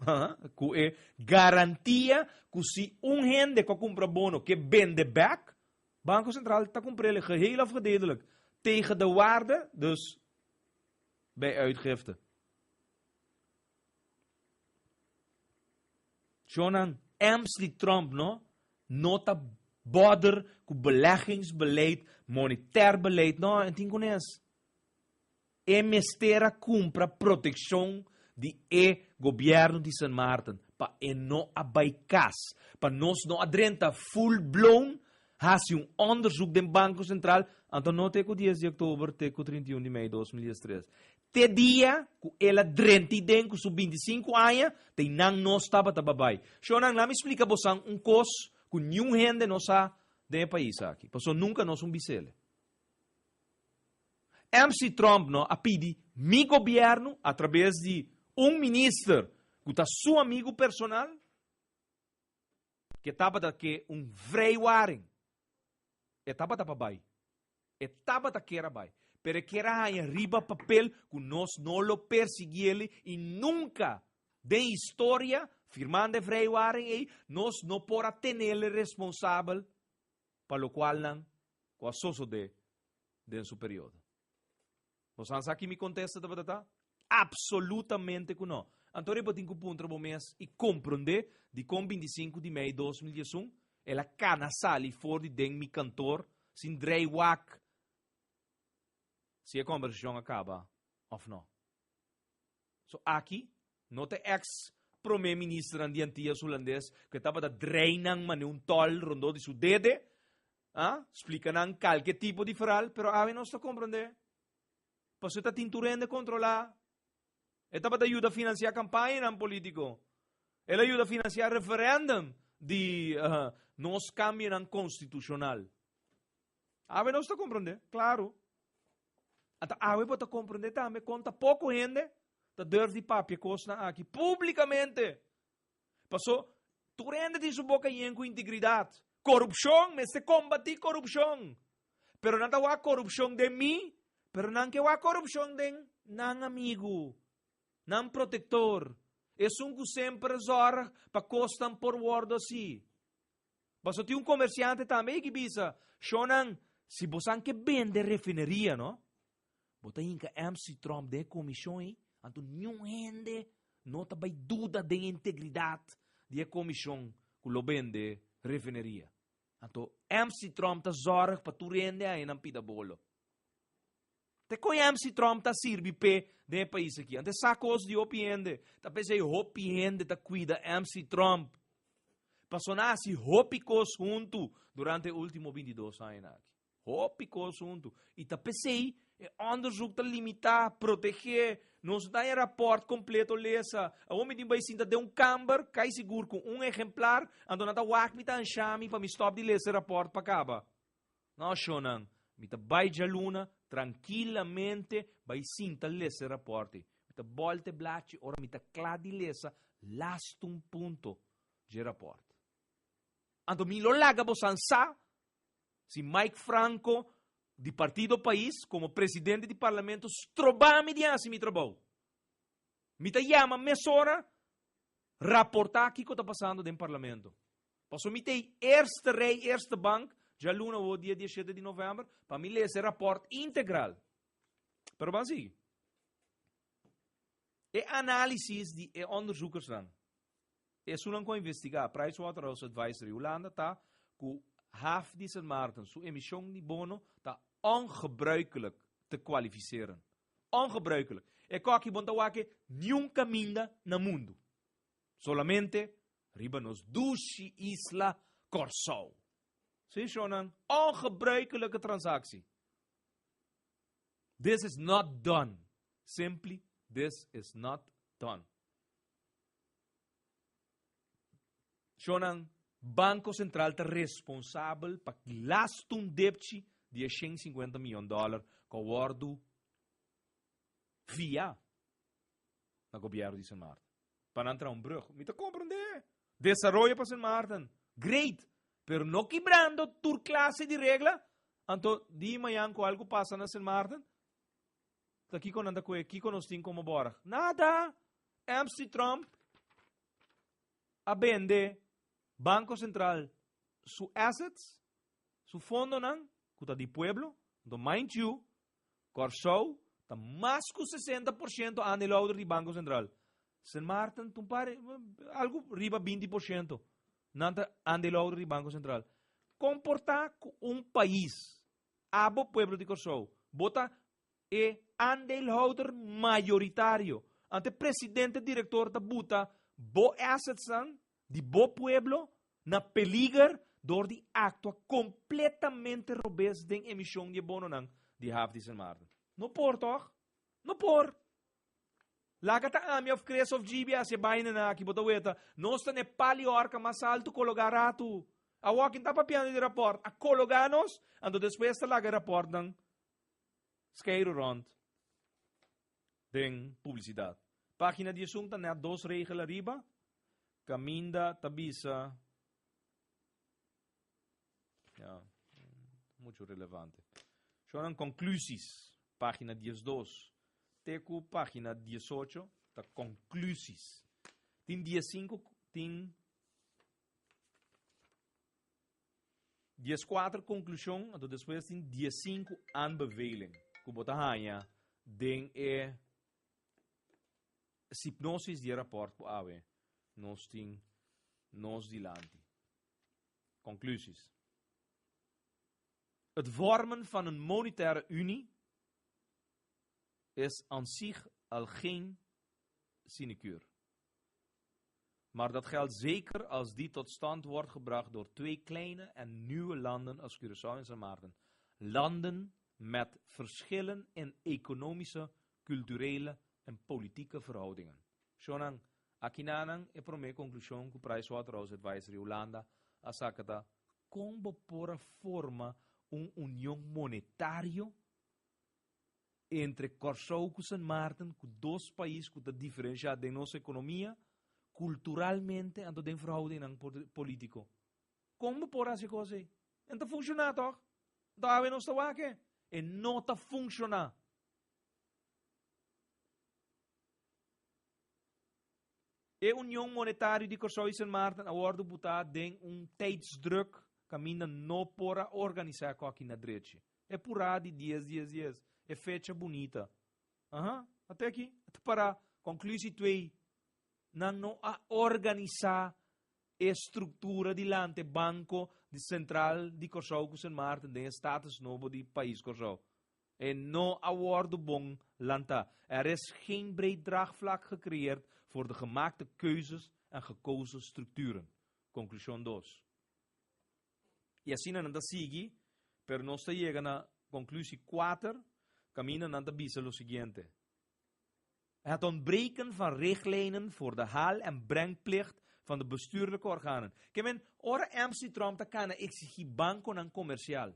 ku e garantia ku si un hende ku a kumpra bono ke bende bek, Banco Central ta kumpr'el geheel of gedeeltelijk tegen de waarde, dus bij uitgifte. Shonan, Emsley Trump no, no ta bother ku beleggingsbeleid, monetair beleid, no, en tin kunes. E mester a kumpra protekshon di e gobièrnu di Sint Maarten pa e no a bai kas, pa nos no a drenta full blown hasi un onderzoek den Banko Sentral, anto no te ku dies di oktober te ku 31 di mei 2013. Te dia ku el a drenta den ku su 25 aña, te nan nos tabata babai. Shownan, laat mi splika bosan un kos ku niun hende no sa den e pais aki, paso nunka nos un bisele. MC Trump no a pidi mi gobierno a traves di un minister cu ta su amigo personal ke tabata ke un vrijwaring. E tabata pa bai. E tabata kier a bai. Pero e kier a haña riba papel cu nos no lo persiguiele y nunca den historia, firmando e vrijwaring ey, nos no por a tenele responsabel pa locual nan cu a sosode den su periodo. Bo sa sa ki mi contesta tabata ta? Absolutamente cu no. Anto bo tin cu puntra bo mes y comprende di con 25 di mei 2011 el a cana sali for di den mi kantoor sin drei wak si e conversacion a caba of no. So aki no ta ex prome ministernan di Antillas Hulandes cu e tabata drei nan mane un tol rondó di su dede, ah, splica nan calke tipo di verhaal, pero awe nos ta comprende. Pasobra e ta tin tur hende controla. E tabata yuda financia campañanan politico. El a yuda financia referendum di uh, nos cambionan constitucional. Awe nos ta comprende, claro. Ata awe bo ta comprende tambe con ta poco hende ta durf di papia cosnan aki publicamente. Paso, tur hende tin su boca yen cu integridad. Corupcion, mester combati corupcion. Pero nan ta wak corupcion den mi, pero nan ke wak corupcion den nan amigo, nan protector, esun cu semper zorg pa cosnan por wordo haci. Paso tin un comerciante tambe y ki bisa, Shonan, si bosan ke bende refineria, no? Bo ta hinka MC Trump den e comision ei, anto niun hende no ta bai duda den integridad di e comision cu lo bende refineria. Anto MC Trump ta zorg pa tur hende haña nan pida bolo. Te kon MC Trump ta sirbi p'e den e pais aki? Anto e sa kos di hopi hende. Ta p'esei hopi hende ta kuida MC Trump. Pasobra nan a hasi hopi kos huntu durante e ultimo 22 añanan aki. Hopi kos huntu. I ta p'esei e onderzoek ta limitá, protegé. Nos no ta haña rapòrt kompleto lesa. Awor mi tin bai sinta den un kamber, kai sigur ku un ehemplar, anto nan ta wak mi ta ansha mi pa mi stòp di lesa e rapòrt pa kaba. No, shownan, mi ta bai djaluna trankilamente bai sinta lesa e rapòrt ei. Mi ta bòlta e blachi ora mi ta kla di lesa lastu un punto dje rapòrt. Anto mi lo laga bosan sa si Mike Franco di Partido Pais komo presidente di parlamento stroba mi di hasi mi trabou. Mi ta yama mesora raportá kiko ta pasando den parlamento. Pasobra mi ta e eerste rij, eerste bank, djaluna awor dia 17 di novèmber, pa mi lesa e rapòrt integral. Pero ban sigui. E análisis di e onderzoekersnan, esunnan ku a investigá Pricewaterhouse Advisory Hulanda ta ku haf di Sint Maarten su emishon di bono ta ongebruikelijk. te kwalificeren. Ongebruikelijk. E koki bon ta wak niun kaminda na mundu. Solamente riba nos dushi isla Kòrsou. Sí, shonnan, ongebruikelijke transactie. This is not done. Simply, this is not done. Shonnan, Banko Sentral ta responsabel pa lastun depchi di e 150 mion dòler ku a wòrdu fia na gobièrnu di Sint Maarten. Pa nan traha un brug. Mi ta komprendé. Desaroyo pa Sint Maarten. Great. Pero no kibrando tur klase di regla. Anto di mañan ku algu pasa na Sint Maarten, ta kiko nan ta kue? Kiko nos tin komo bòrg? Nada! MC Trump a bende Banko Sentral su assets, su fondonan, ku ta di pueblo. Anto mind you, Kòrsou ta mas ku 60% aandeelhouder di Banko Sentral. Sint Maarten ta un par, algu riba 20%. Nan ta aandeelhouder di Banko Sentral. Komportá ku un pais, abo pueblo di Kòrsou, bo ta e aandeelhouder mayoritario. Ante presidente direktor ta buta bo assetsnan di bo pueblo na peliger dor di aktua kompletamente robes den emishon di e bononan di haf di Sint Maarten. No por tòg? No por! Laga ta ami òf Chris òf GB hasi e bainanan aki, bo ta weta. Nos ta na e pal i òrka mas altu kologá ratu. Awor kin ta papiando di rapòrt? A kologá nos, anto despues ta laga e rapòrtnan skeiru rònt den publisidat. Página 11 ta nèt dos regel ariba. Caminda ta bisa ja, mucho relevante. Shonan conclusies, pagina 12. Te cu pagina 18 ta conclusies. Tin 15 tin 14 conclusion, anto despues tin 15 aanbeveling cu bo ta haña den e Sipnosis di e rapòrt ku awe nos tin nos dilanti. Konklusies. Het vormen van een monetaire unie is an sich al geen sinecure. Maar dat geldt zeker als die tot stand wordt gebracht door twee kleine en nieuwe landen als Curaçao en Sint Maarten. Landen met verschillen in economische, culturele en politieke verhoudingen. Shonnan, akinanan e promé konklushon ku Pricewaterhouse Advisory Hulanda a saka ta kon bo por a forma un union monetario entre Kòrsou ku Sint Maarten ku dos pais ku ta diferenshá den nos ekonomia, kulturalmente anto den verhoudingnan polítiko. Kon bo por hasi e kos ei? E no ta funshoná tòg? Anto awe nos ta wak e. E no ta funshoná. E Union Monetario di Kòrsou i Sint Maarten a wòrdu butá den un tijdsdruk kaminda no por a organisá kòki na drechi. E purá di dies dies dies. E fecha bunita. Aha, ate aki, a ta pará. Konklusie twee, Nan no a organisá e struktura dilante Banko di Sentral di Kòrsou ku Sint Maarten den e status nobo di pais Kòrsou. E no a wòrdu bon lantá. Er is geen breed draagvlak gecreëerd voor de gemaakte keuzes en gekozen structuren. Konklushon dos. I asina nan ta sigui, pero nos ta yega na konklusie kuater, kaminda nan ta bisa lo siguiente, Het ontbreken van richtlijnen voor de haal en brengplicht van de bestuurlijke organen. Ke men, ora MC Trump ta kana eksigí bankonan komersial,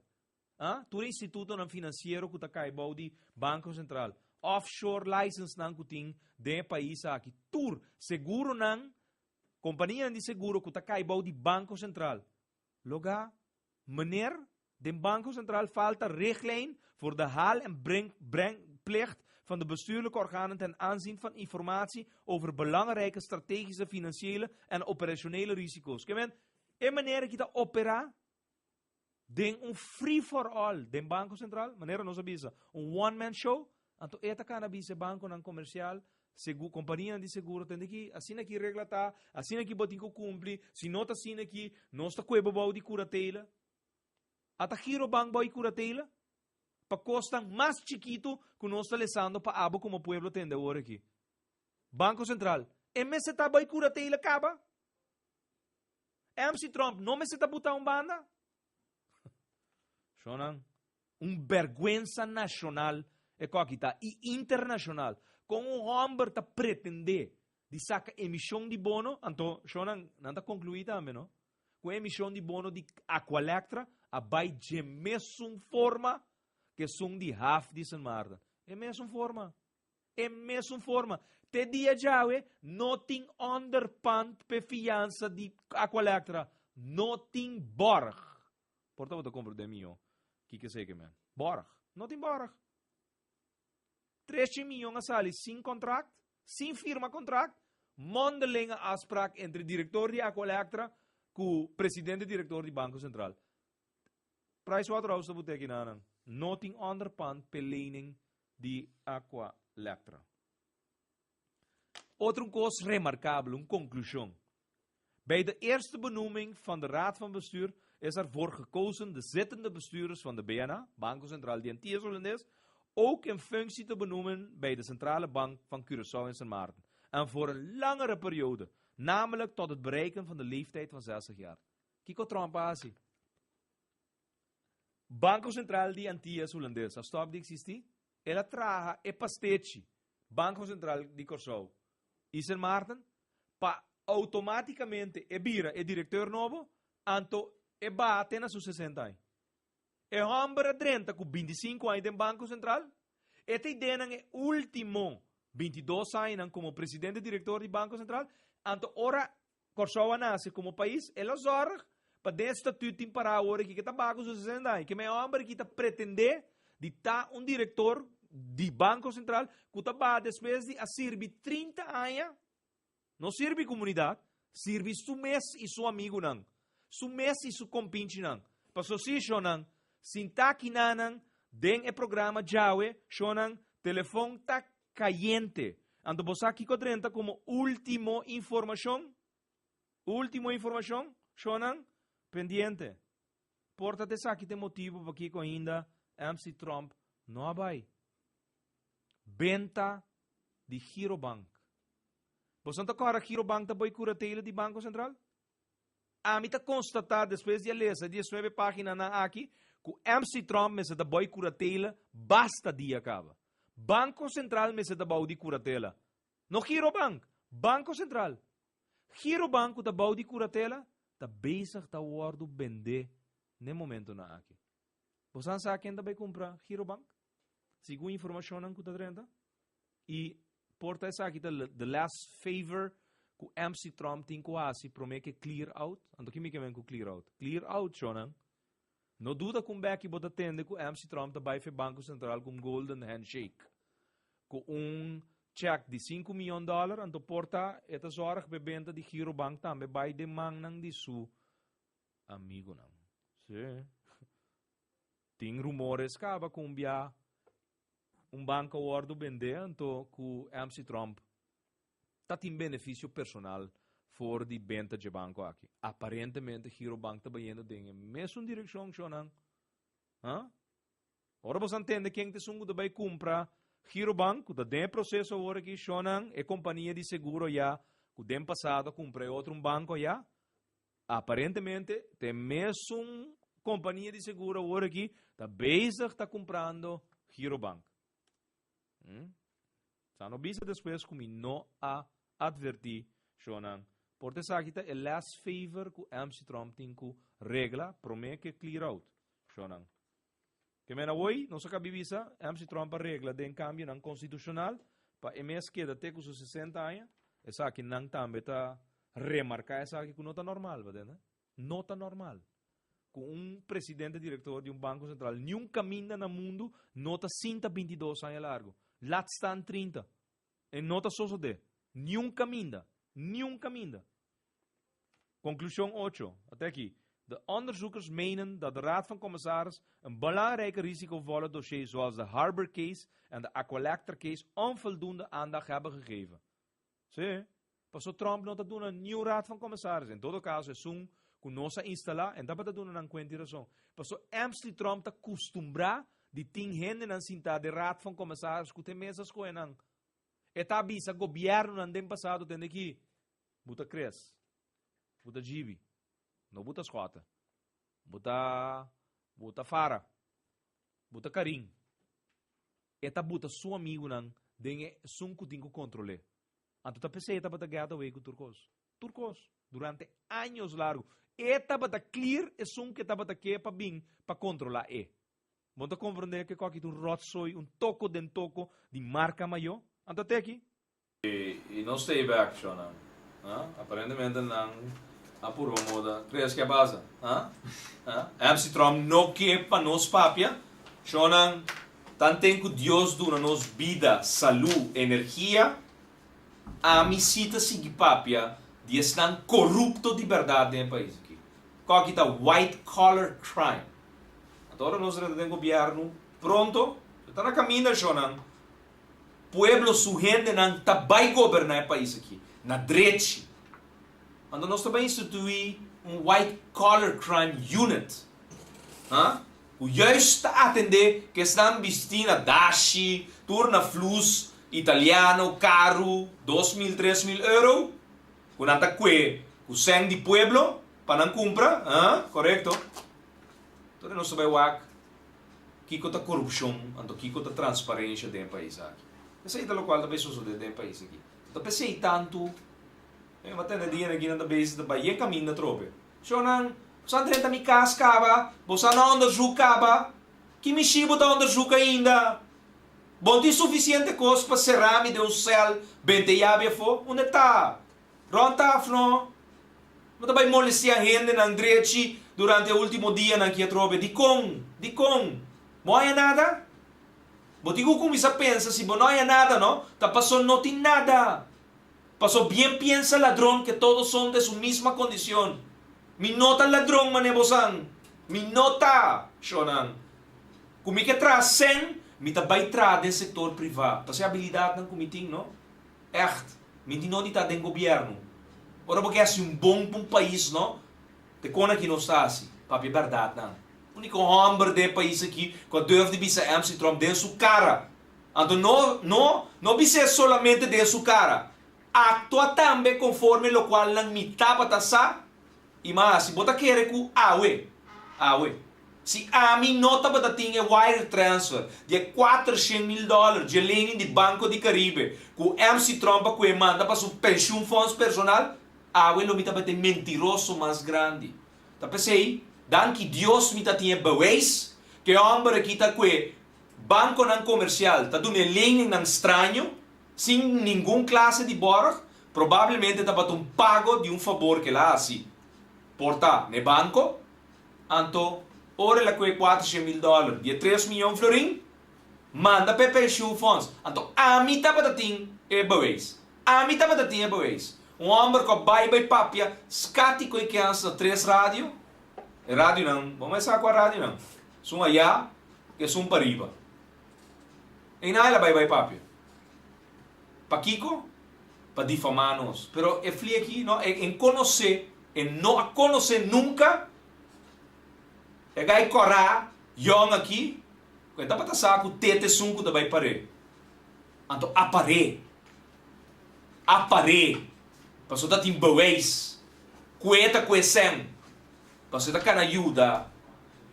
ah, tur institutonan finansiero ku ta kai bou di Banko Sentral, offshore licensenan ku tin den e pais aki, tur seguronan, kompanianan di seguro ku ta kai bou di Banko Sentral, Loga, meneer, den Banko Sentral falta richtlijn voor de haal en breng, brengplicht van de bestuurlijke organen ten aanzien van informatie over belangrijke strategische, financiële en operationele risico's. Ke men, e manera ki ta opera den un free for all den Banko Sentral, manera nos a bisa, un one man show, anto e ta kana bisa e bankonan komersial, segu, kompanianan di seguro, tende ki asina ki regla ta, asina ki bo tin ku kumpli, si no ta asina ki, nos ta kue bo bou di kuratela. Ata Girobank bou di kuratela? Pa kosnan mas chikitu ku nos ta lesando pa abo komo pueblo tende awor aki. Banko Sentral, e mester ta bai kuratela kaba? MC Trump no mester ta buta un banda? Shonan, un bergwensa nashonal e koki ta i internashonal. Kon un hòmber ta pretendé di saka emishon di bono, anto shonan, nan ta konkluí tambe no, ku e emishon di bono di Aqualectra a bai dje mesun forma ku esun di haf di Sint Maarten. E mesun forma. E mesun forma. Te dia djawe no tin onderpand p'e fiansa di Aqualectra. No tin borg. Por ta bo ta comprende mihó kiko esei ke men. Borg. No tin borg. Treshen miyon a sali sin contract, sin firma contract, mondelinge afspraak entre director di Aqualectra cu presidente director di Banco Central. Pricewaterhouse ta bute kinanan. No tin onderpand p'e lening di Aqualectra. Otro un kos remarkabel, un konklushon. Bij de eerste benoeming van de Raad van Bestuur is ervoor gekozen de zittende bestuurders van de BNA, Banco Central di Antillas Holandes, ook in functie te benoemen bij de Centrale Bank van Curaçao en Sint Maarten. En voor een langere periode, namelijk tot het bereiken van de leeftijd van 60 jaar. Kiko Trump a hasi? Banco Central di Antillas Hulandes a stop di existi? El a traha e pastechi Banco Central di Corsou y Sint Maarten pa automaticamente e bira e directeur nobo, anto e baha te na su 60 aña. E homber a drenta cu 25 aña den Banco Central, e ta ideanan e ultimo 22 añanan como presidente director di Banco Central, anto ora Kòrsou a nase komo pais, el a zòrg pa den e statut tin pará awor aki ke ta baha ku su sesenta aña. Ke men hòmber aki ta pretendé di ta un direktor di Banko Sentral ku ta baha despues di a sirbi 30 aña, no sirbi komunidat, sirbi su mes i su amigunan, su mes i su kompinchinan. Paso si, shonnan, sintá kinanan den e programa djawe, shonnan, telefon ta Kayente. Anto bo sa kiko drenta komo ultimo informashon? Ultimo informashon, shonnan? Pendiente. Por ta esaki ta e motibu pakiko ainda MC Trump no a bai. Benta di Girobank. Boso no ta kòrda Girobank ta bai kuratela di Banko Sentral? Ami ta konstatá despues di a lesa e diesnuebe páginanan aki ku MC Trump mester ta bou kuratela basta dia kaba. Banko Sentral mester ta bou di kuratela. No Girobank, Banko Sentral. Girobank ku ta bou di kuratela ta bezig ta wòrdu bendé n'e momentunan aki. Bosan sa ken ta bai kumpra Girobank? Segun informashonnan ku ta drenta. I por ta esaki ta the last favor ku MC Trump tin ku hasi promé ke clear out. Anto ki mi ke men ku clear out? Clear out, shownan. No duda ku un beki bo ta tende ku MC Trump ta bai fe Banko Sentral ku un golden handshake. Ku un check di sinku miyon dollar, anto por ta e ta zorg p'e benta di Girobank tambe bai den mannan di su amigunan. Sí. Tin rumores kaba ku un bia Un banco a wordo bende anto cu MC Trump ta tin beneficio personal for di benta dje banco aki. Aparentemente Girobank ta bayendo den e mesun direccion, shonan. Ha? Ora boso a tende ken ta esun cu ta bay cumpra Girobank, cu ta den e proceso awor aki, shonan, e compania di seguro ya cu den pasado a cumpra e otro un banco ya, Aparentemente ta e mesun compania di seguro awor aki ta bezig ta cumprando Girobank. Hmm? Sa no bisa despues cu mi no a adverti shonan. Por ta esaki ta e last favor cu MC Trump tin cu regla prome ke clear out. Shonan. Ke men awoi nos a kabi bisa MC Trump a regla den cambionan constitucional pa e mes keda te cu su 60 aña. Esaki nan tambe ta remarca esaki cu no ta normal, ba tende? No ta normal. Cu un presidente director di un banco central niun caminda na mundo no ta sinta 22 aña largo. Laat staan 30. E no ta sosode. Niun caminda. Niun caminda. Conclusion 8. Ate aki. De onderzoekers menen dat de Raad van Commissaris een belangrijke risicovolle dossier zoals de Harbor Case en de Aqualectra Case onvoldoende aandacht hebben gegeven. Sí. Paso Trump no ta duna niun Raad van Commissaris. En todo caso esun cu nos a instala en tabata duna nan cuenta y razon. Paso MC Trump ta custumbra. di tin hendenan sintá den Raad van Commissaris ku te mes a skohe nan. E ta bisa gobièrnunan den pasado tende ki, Bo ta Chris, bo ta Gibi, no bo ta Schotte, bo ta bo ta Farah, bo ta Karin. E ta buta su amigunan den e esun ku tin ku kontrol'é. Anto ta p'esei e tabata get away ku tur kos. Tur kos. Durante años largu. E tabata clear esun ke tabata ke pa bin pa kontrolá e. Bo ta komprondé ke koki ta un rotzooi, un toko den toko di marka mayó? Anto te aki. I no stay back, shownan. Ha? Aparentemente nan a purba moda. Crees ke a pasa? Ha? Ha? MC Trump no ke pa nos papia. Shownan, tanten ku Dios duna nos bida, salú, energia, Ami si ta sigui papia di esnan korupto di bèrdat den e pais aki. Koki ta white collar crime. Anto ora nos drenta den gobièrnu pronto, e ta na kaminda shownan, pueblo su hendenan ta bai goberná e pais aki na drechi. Anto nos ta bai instituí un white collar crime unit. Ha? Ku juist ta atendé ku esnan bistí na dashi, tur na flus italiano, karu, 2000, 3000 euro, ku nan ta kue ku sèn di pueblo pa nan kumpra, ha? Korekto. Tur nos ta bai wak kiko ta korupshon anto kiko ta transparensha den e pais aki. Esei ta lokual ta bai sosodé den e pais aki. Ta p'esei tantu, e mi a tende dia aki nan ta bezig ta bai yen kaminda atrobe. Shownan, boso a drenta mi kas kaba, boso a na onderzoek kaba, ki mishi bo ta onderzoek ainda? Bo no tin sufisiente kos pa sera mi den un sèl bente yabi afó? Unda ta? Rònt taf no? Bo ta bai molestia hendenan drechi durante e último dianan ki atrobe? Dikon? Dikon? Bo haña nada? Bo tin ku kuminsá pensa si bo no haña nada no, ta paso no tin nada. Paso bien piensa ladron que todos son de su misma condicion. Mi no ta ladron mane bosan. Mi no ta, shonan. Ku mi ke traha sen, mi ta bai traha den sector priva. Pasobra e habilidadnan ku mi tin no. Echt, mi tin no di ta den gobierno. Ora bo ke hasi un bon pa un pais no, te kon aki nos ta hasi? Papia berdadnan. Unico homber den e pais aki ku a durf di bisa MC Trump den su cara. Anto no, no, no bis'é solamente den su cara. Actua tambe conforme locual nan mi tabata sa i mas. Si bo ta kere cu awe, awe, si ami no tabata tin e wire transfer di e 400 mil dollar dje lening di Banco di Caribe cu MC Trump a cue manda pa su pensioenfonds personal, awe lo mi tabata e mentiroso mas grandi. Ta p'esey, danki Dios mi ta tin e bewijs cu e homber aki ta cue Bankonan komersial ta duna e leningnan straño, sin ningun klase di bòrg, probablemente tabata un pago di un fabor ku el a hasi. Por ta n'e banko, anto ora el a kue 400 mil dòler di e tres miyon florin, manda pa e pensioenfonds. Anto ami tabata tin e beweis. Ami tabata tin e beweis. Un hòmber ku a bai bai papia skati ku e kèns na tres radio. E radionan, bo mester sa kua radionan. Sun ayá. Esun pariba. Einan el a bai bai papia. Pakiko? Pa difamá nos. Pero e fli aki no, e en konosé, e no a konosé nunka e gai kòrá yòn aki, ku e tabata sa ku te ta esun ku ta bai par'é. Anto a par'é. A par'é. Pasobra ta tin beweis ku e ta ku e sèn. Pasobra e ta kana yuda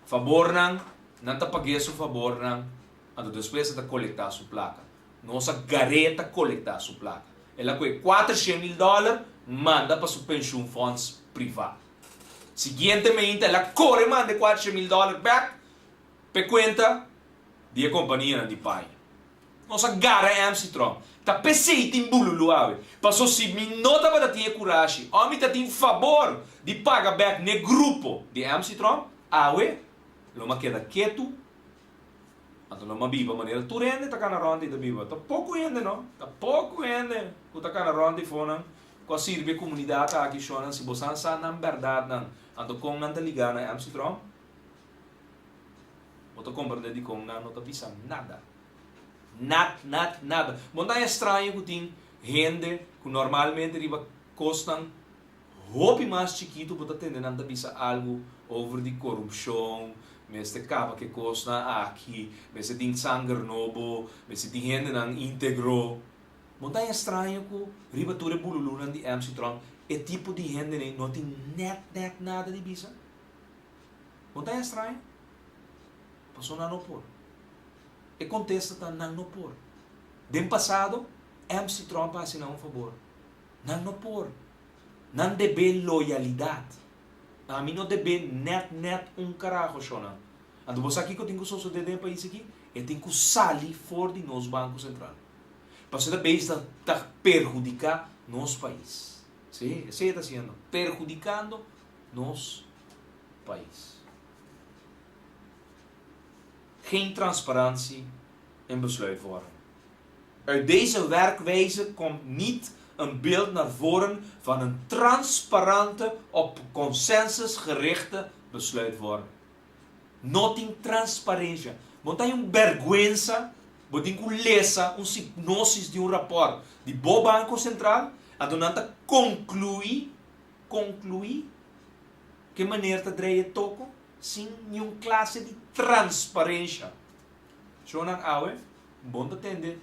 fabornan, nan ta pag'é su fabornan, anto despues e ta kolektá su plaka. Nos a gar'é ta kolektá su plaka. El a kohe 400 mil dòler manda pa su pensioenfonds privá. Siguientemente el a kore manda e 400 mil dòler bèk p'e kuenta di e kompanianan di paña. Nos a gara MC Trump. Ta p'esei tin bululu awe. Paso si mi no tabata tin e kurashi o mi ta tin fabor di paga bek n'e grupo di MC Trump, awe lo m'a keda ketu, anto lo m'a biba manera tur hende ta kana rònt i ta biba. Ta poko hende no, ta poko hende ku ta kana rònt eifonan ku a sirbi e komunidat aki shonnan si bosan sa nan bèrdatnan, anto kon nan ta ligá na MC Trump? Bo ta komprendé dikon nan no ta bisa nada. Nat, nat, nada. Bo no ta haña straño ku tin hende ku normalmente riba kosnan hopi mas chikitu bo ta tende nan ta bisa algu over di korupshon. Mester kaba ku e kosnan aki, mester tin sanger nobo, mester tin hendenan íntegro. Bo ta haña straño ku riba tur e bululunan di MC Trump e tipo di hendenan no tin nèt nèt nada di bisa? Bo ta haña straño? Pasobra nan no por. E kontesta ta nan no por. Den pasado MC Trump a hasi nan un fabor. Nan no por. Nan debe loyalidat. Ami no debe net net un carajo shonan. Anto bo sa kico tin cu sosode den e pais aki? E tin cu sali for di nos Banco Central. Pasobra ta bezig ta ta perhudica nos pais. Si, esey e ta haciendo. Perhudicando nos pais. Geen transparantie in besluitvorming. Uit deze werkwijze komt niet een beeld naar voren van een transparante, op consensus gerichte besluitvorming. No tin transparencia. Bo ta hay un berguensa, bo tin cu lesa un sipnosis di un rapport di bo Banco Central, anto nan ta conclui, conclui, ke maner ta drei e toko sin niun clase di transparencia. Shownan awe bon ta tende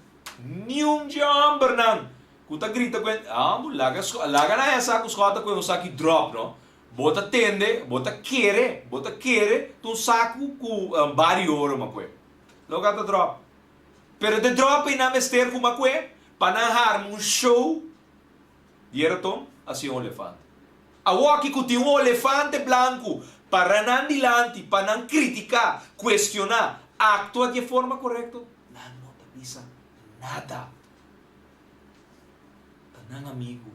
niun dje hombernan ku ta grita ku e ambu laga laga nan haya sa ku skòt ta kohe un saki dròp no bo ta tende bo ta kere bo ta kere ta un saku ku bari oro ma kohe loke a ta dròp pero de dròp ei nan mester ku ma kohe pa nan harma un show Di e raton a siña un olefante. Awoki ku tin un olefante blanku para nan dilanti pa nan kritiká, kuestioná, aktua di e forma korekto, nan no ta bisa nada. Ta nan amigu.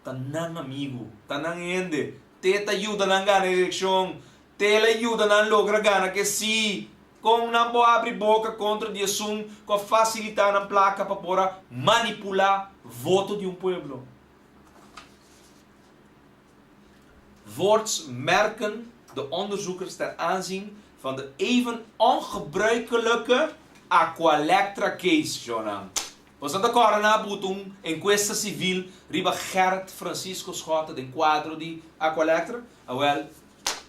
Ta nan amigu. Ta nan hende. Te ta yuda nan gana elekshon. Te la yuda nan logra gana ke sí. Kon nan por habri boka kontra di esun ku a fasilitá nan plaka pa por a manipulá voto di un pueblo? Voorts merken de onderzoekers ten aanzien van de even ongebruikelijke Aqualectra case, Jonan. Boso ta kòrda nan a buta un enkuesta sivil riba Gerrit Francisco Schotte den kuadro di Aqualectra? Awèl,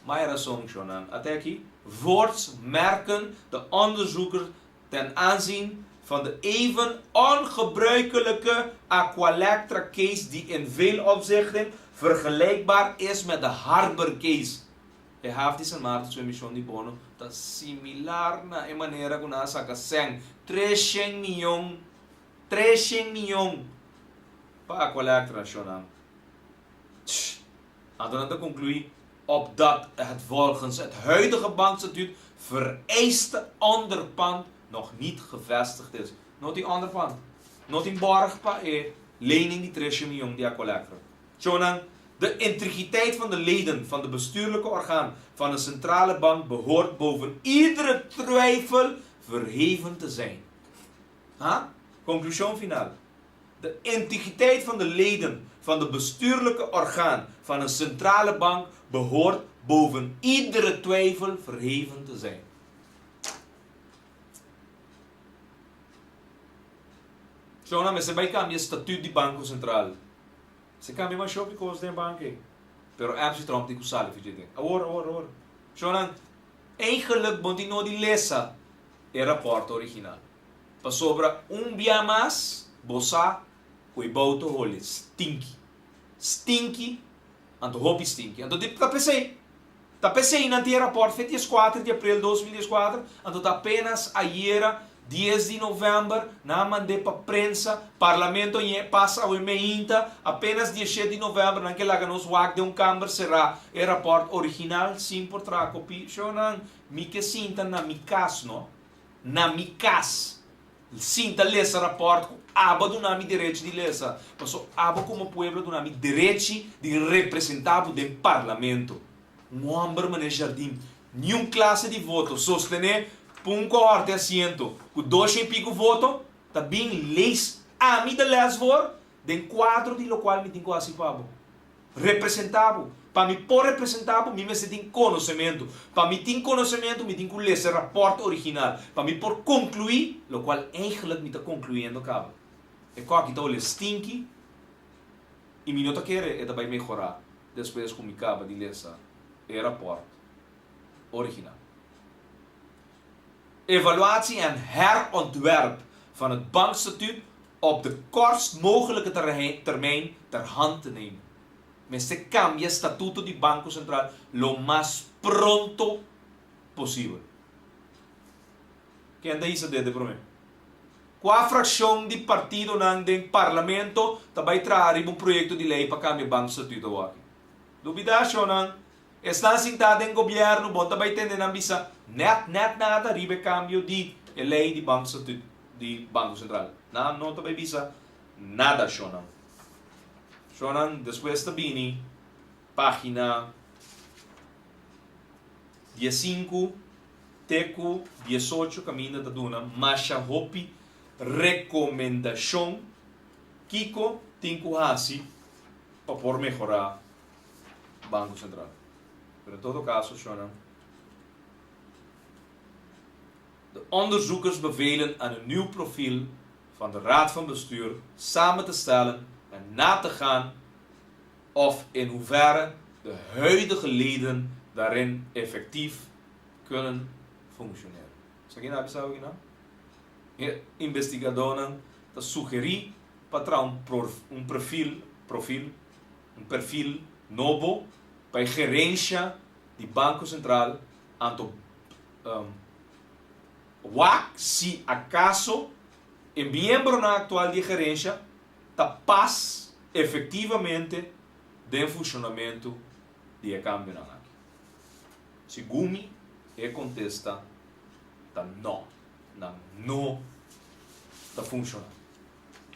Mai rason, Shonan. Ate aki, Voorts merken de onderzoekers ten aanzien van de even ongebruikelijke Aqualectra case die in veel opzichten vergelijkbaar is met de Harbor case. E haf di San Martin su emishon di bono ta similar na e manera ku nan a saka sèn, 300 miyon, 300 miyon, pa Aqualectra, Shonan. Tsh. Anto nan ta conclui opdat het volgens het huidige bankstatuut vereiste onderpand nog niet gevestigd is. No tin onderpand. No tin borg pa e lening di treshe miyon di Aqualectra. Tjonan, de integriteit van de leden van de bestuurlijke orgaan van de centrale bank behoort boven iedere twijfel verheven te zijn. Ha? Conclusion final. De integriteit van de leden van de bestuurlijke orgaan van een centrale bank behoort boven iedere twijfel verheven te zijn. Shona mester bai cambia statuut di Banco Central. Mester cambia mas hopi cos den bank ei. Pero MC Tromp tin cu sali for dje den. Awor, awor, awor. Shona, eigenlijk bo tin no di lesa e rapport original. Pasobra un bia mas bo sa ku e bouto hole stinki. Stinki, anto hopi stinki. Anto di ta p'esei, ta p'esei nan tin e rapòrt fe dieskuater di aprel 2014, anto ta apenas ayera dies di novèmber nan a mand'é pa prensa, parlamento a pasa awe meinta, apenas dieshet di novèmber nan ke laga nos wak den un kamber será e rapòrt original sin por traha kopi. Shownan, mi ke sinta na mi kas no. Na mi kas. Sinta lesa rapòrt ku abo a duna mi derechi di lesa, paso abo komo pueblo a duna mi derechi di representá bo den parlamento. Un hòmber manera Jardim, niun klase di voto, sostené pa un kohorte asiento ku dosha i piku voto, ta bin lees ami de les voor den kuadro di lokual mi tin ku hasi pa bo. Representá bo. Pa mi por representá bo, mi mester tin konosementu. Pa mi tin konosementu, mi tin ku lesa e rapòrt original. Pa mi por konkluí, lokual eigentlik mi ta konkluyendo kaba. E kòki ta ole stinki i mi no ta kere e ta bai mehorá despues ku mi kaba di lesa e rapòrt. original. Evaluatie en herontwerp van het bankstatuut op de kortst mogelijke termijn ter hand te nemen. Mester kambia statuto di Banko Sentral lo mas pronto posibel. Ken ta hisa dede promé? Kua frakshon di partidonan den parlamento ta bai traha riba un proyekto di lei pa kambia bankstatuut awor? Lubidá shonnan, esnan sintá den gobièrnu bon ta bai tende nan bisa nèt nèt nada riba e kambio di e lei di bankstatuut di Banko Sentral. Nan no ta bai bisa nada shonnan. Shonnan despues ta bini página diesinku te ku diesocho kaminda ta duna masha hopi rekomendashon kiko tin ku hasi pa por mehorá Banko Sentral. Pero en todo kaso, shonnan, De onderzoekers bevelen aan een nieuw profiel van de Raad van Bestuur samen te stellen en na te gaan of in hoeverre de huidige leden daarin effectief kunnen functioneren. Esaki nan a bisa awe kinan? E investigadónan ta sugerí pa traha un un perfil profil un perfil nobo pa e gerensha di Banko Sentral anto wak si akaso e miembronan aktual di e gerensha ta pas efektivamente den funshonamentu di e kambionan aki. Segun mi, e kontesta ta nò. Nan no ta funshoná.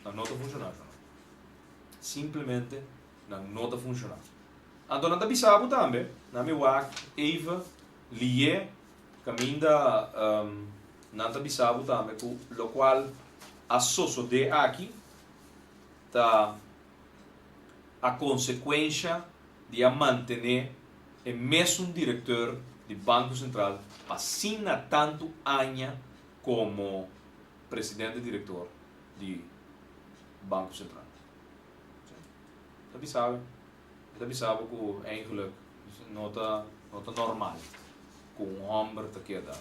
Nan no ta funshoná, Jonan. Simplemente nan no ta funshoná. Anto nan ta bisa bo tambe, nan mi wak even lié kaminda nan ta bisa bo tambe ku lokual a sosodé aki ta a konsekuensha di a mantené e mesun direkteur di Banko Sentral pa asina tantu aña komo presidente direktor di Banko Sentral. Ta bisa bo, e ta bisa bo ku eigenlijk no ta no ta normal ku un hòmber ta keda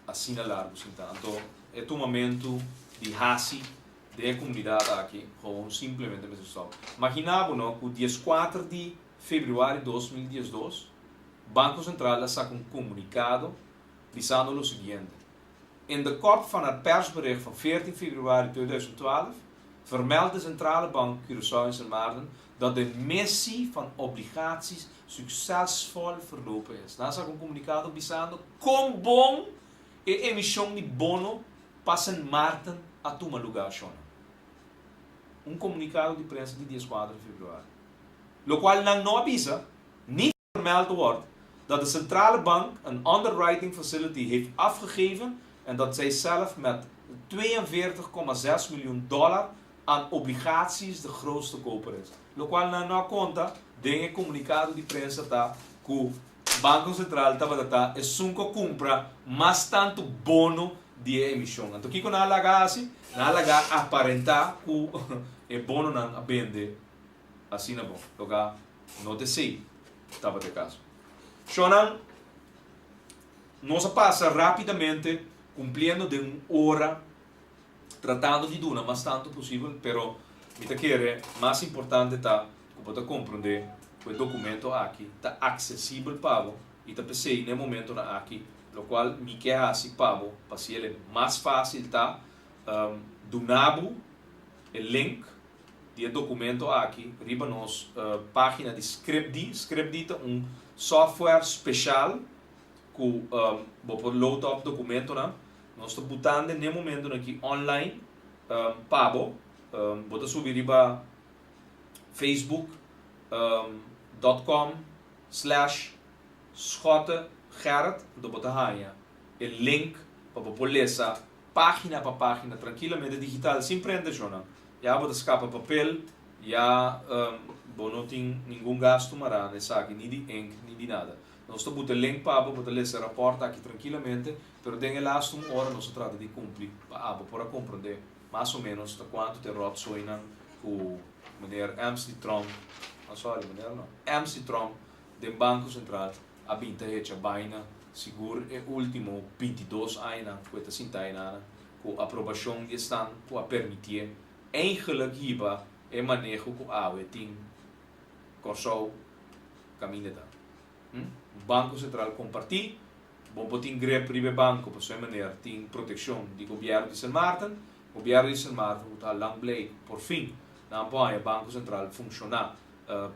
asina largu sintá. Anto e tumamentu di hasi den e komunidat aki gewoon simplemente mester stòp. Maginá bo no ku dieskuater di febrüari 2012 Banko Sentral a saka un komunikado bisando lo siguiente, In de kop van het persbericht van 14 februari 2012 vermeldt de Centrale Bank Curaçao en Sint Maarten dat de missie van obligaties succesvol verlopen is. Nan a saka un komunikado bisando kon bon e emishon di bono pa Sint Maarten a tuma lugá shona. Un komunikado di prensa di 14 di februari. Lokual nan no a bisa ni vermeld wordt dat de Centrale Bank een underwriting facility heeft afgegeven en dat zij zelf met 42,6 miljoen dollar aan obligaties de grootste koper is. Lokual nan no a konta den e komunikado di prensa ta ku Banko Sentral tabata ta esun ku a kumpra mas tantu bono di e emishon. Anto kiko nan a laga hasi? Nan a laga aparentá ku e bononan a bende asina bon. Loka no ta esei tabata e kaso. Shonnan, nos a pasa rápidamente kumpliendo den un ora tratando di duna mas tantu posibel, pero mi ta kere mas importante ta ku bo ta komprondé ku e dokumento aki ta aksesibel pa bo i ta p'esei na e momentonan aki lokual mi ke hasi pa bo pa si el e mas fásil ta duna bo e link di e dokumento aki riba nos página di Scribd. Scribd ta un software speshal ku bo por load up dokumentonan. Nos ta butando n'e momentonan aki online pa bo. Bo ta subi riba Facebook dot com slash Schotte Gerrit anto bo ta haña e link pa bo por lesa página pa página trankilamente digital sin prentashonnan. Ya bo ta skapa papel, ya bo no tin ningun gastu mará na esaki ni di ink ni di nada. Nos ta buta e link pa bo, bo ta lesa e rapòrt aki trankilamente, pero den e lastu un ora nos ta trata di kumpli pa abo por a komprondé mas o ménos ta kuantu ta e ròtsoinan ku meneer MC Tromp, oh sorry, meneer no, MC Tromp den Banko Sentral. a bin ta hecha baina sigur e ultimo 22 añanan ku e ta sinta einan ku aprobashon di esnan ku a permitié eigenlijk hiba e maneho ku awe tin Kòrsou kaminda ta. Un Banko Sentral kompartí, bo por tin grip riba e banko pasobra e manera tin protekshon di gobièrnu di Sint Maarten. Gobièrnu di Sint Maarten ku ta lang blei ku por fin nan por haña Banko Sentral funshoná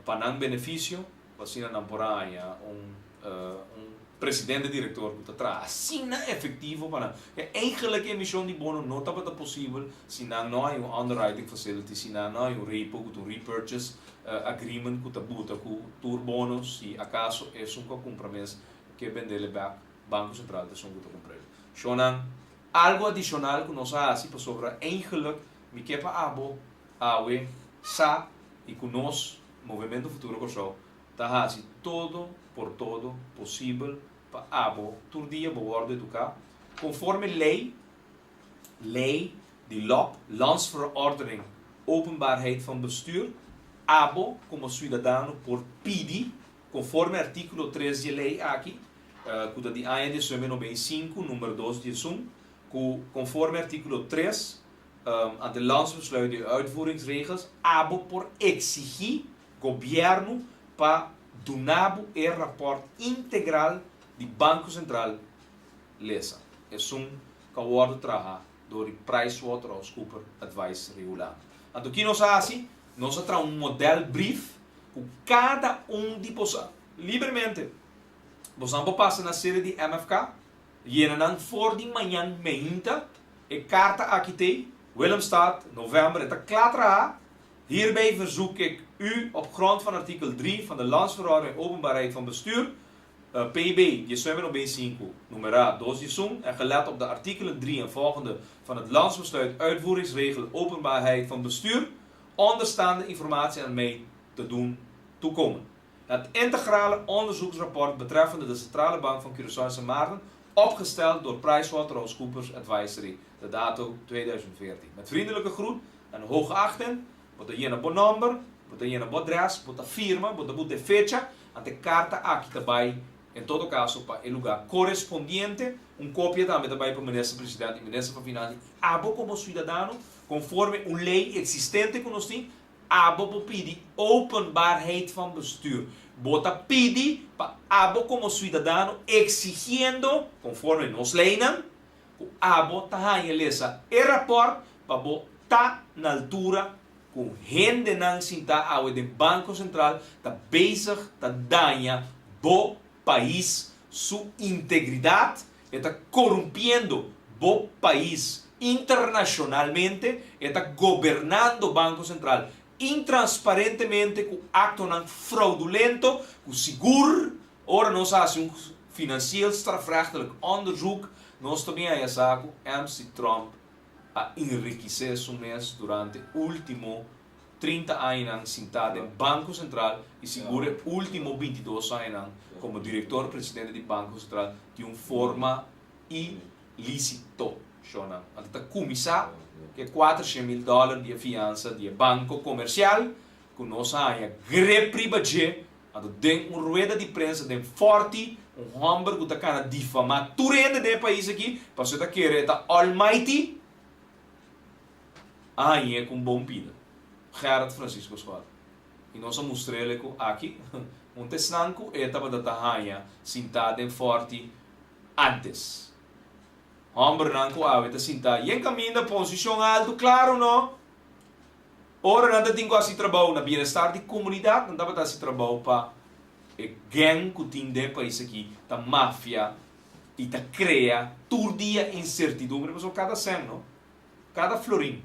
pa nan benefisio, ku asina nan por a haña un un presidente direktor ku ta traha asina efektivo pa nan. Ke eigenlijk e emishon di bono no tabata posibel si nan no haña un underwriting facility, si nan no haña un repo ku ta un repurchase agreement ku ta buta ku tur bono si akaso esun ku a kumpra mes ke bendele bek, Banko Sentral ta esun ku ta kumpr'el. Shonnan, algu adishonal ku nos a hasi pasobra eigenlijk mi ke pa abo awe sa i ku nos, Movementu Futuro Kòrsou, ta hasi todo por todo posibel pa abo tur dia bo wòrdu eduká konforme lei, lei di lop, Landsverordening Openbaarheid van Bestuur, abo komo suidadano por pidi konforme artíkulo tres di e lei aki, ku ta di aña 1995, number dos di esun, ku konforme artíkulo tres ante Landsbesluit di Uitvoeringsregels abo por eksigí Gobièrnu pa duna bo e rapòrt integral di Banko Sentral lesa, esun ku a wòrdu traha dor di PricewaterhouseCoopers Advisory Hulanda. Anto ki nos a hasi? Nos a traha un modèl brief ku kada un di boso libremente bosonan por pasa na sede di MFK, yena nan for di mañan meinta e karta aki t'ei, Willemstad, novèmber, e ta kla traha. Hierbij verzoek ik u op grond van artikel 3 van de Landsverordening Openbaarheid van Bestuur, PB 1905, numera 2 en gelet op de artikelen 3 en volgende van het Landsbesluit Uitvoeringsregel Openbaarheid van Bestuur, onderstaande informatie aan mij te doen toekomen. Het integrale onderzoeksrapport betreffende de Centrale Bank van Curaçao en Sint Maarten, opgesteld door PricewaterhouseCoopers Advisory, de dato 2014. Met vriendelijke groet en hoogachting, bo ta yena bo nòmber, bo ta yena bo adrès, bo ta firma, bo ta buta e fecha, ante e karta aki ta bai en todo kaso pa e lugá korespondiente, un kopia tambe ta bai pa Minister President i Minister van Finansia i abo komo suidadano, konforme un lei eksistente ku nos tin, abo por pidi openbaarheid van bestuur. Bo ta pidi pa abo komo suidadano eksigiendo, konforme nos leinan, ku abo ta haña lesa e rapòrt pa bo ta na altura ku hendenan sintá awe den Banko Sentral ta bezig ta daña bo pais su integridat, e ta korumpiendo bo pais internashonalmente, e ta gobernando Banko Sentral intransparentemente ku aktonan fraudulento ku sigur Ora nos hasi un financieel strafrechtelijk onderzoek, nos ta bin haña sa ku MC Tromp a enrikisé su mes durante último 30 añanan sintá den Banko Sentral i sigur e último 22 añanan komo direktor presidente di Banko Sentral di un forma ilísito. Shonnan anto ta kuminsá ku e 400 mil dòler di e fiansa di e banko komersial ku nos a haña grip riba dje. Anto den un rueda di prensa den Forti, un homber cu ta cana difama tur hende den e pais aki, pasobra e ta kere e ta almighty, a hañ'é cu un bon pida. Gerrit Francisco Schotte. Y nos a mustr'ele cu aki un ta esnan cu e tabata ta haña sintá den Forti antes. Hombernan cu awe ta sintá yen caminda posicion alto, claro no! Ora nan ta tin ku hasi trabou na bienestar di komunidat, nan tabata hasi trabou pa e gang ku tin den e pais aki ta mafia i ta krea tur dia insertidumbre pasobra kada sèn no, kada florin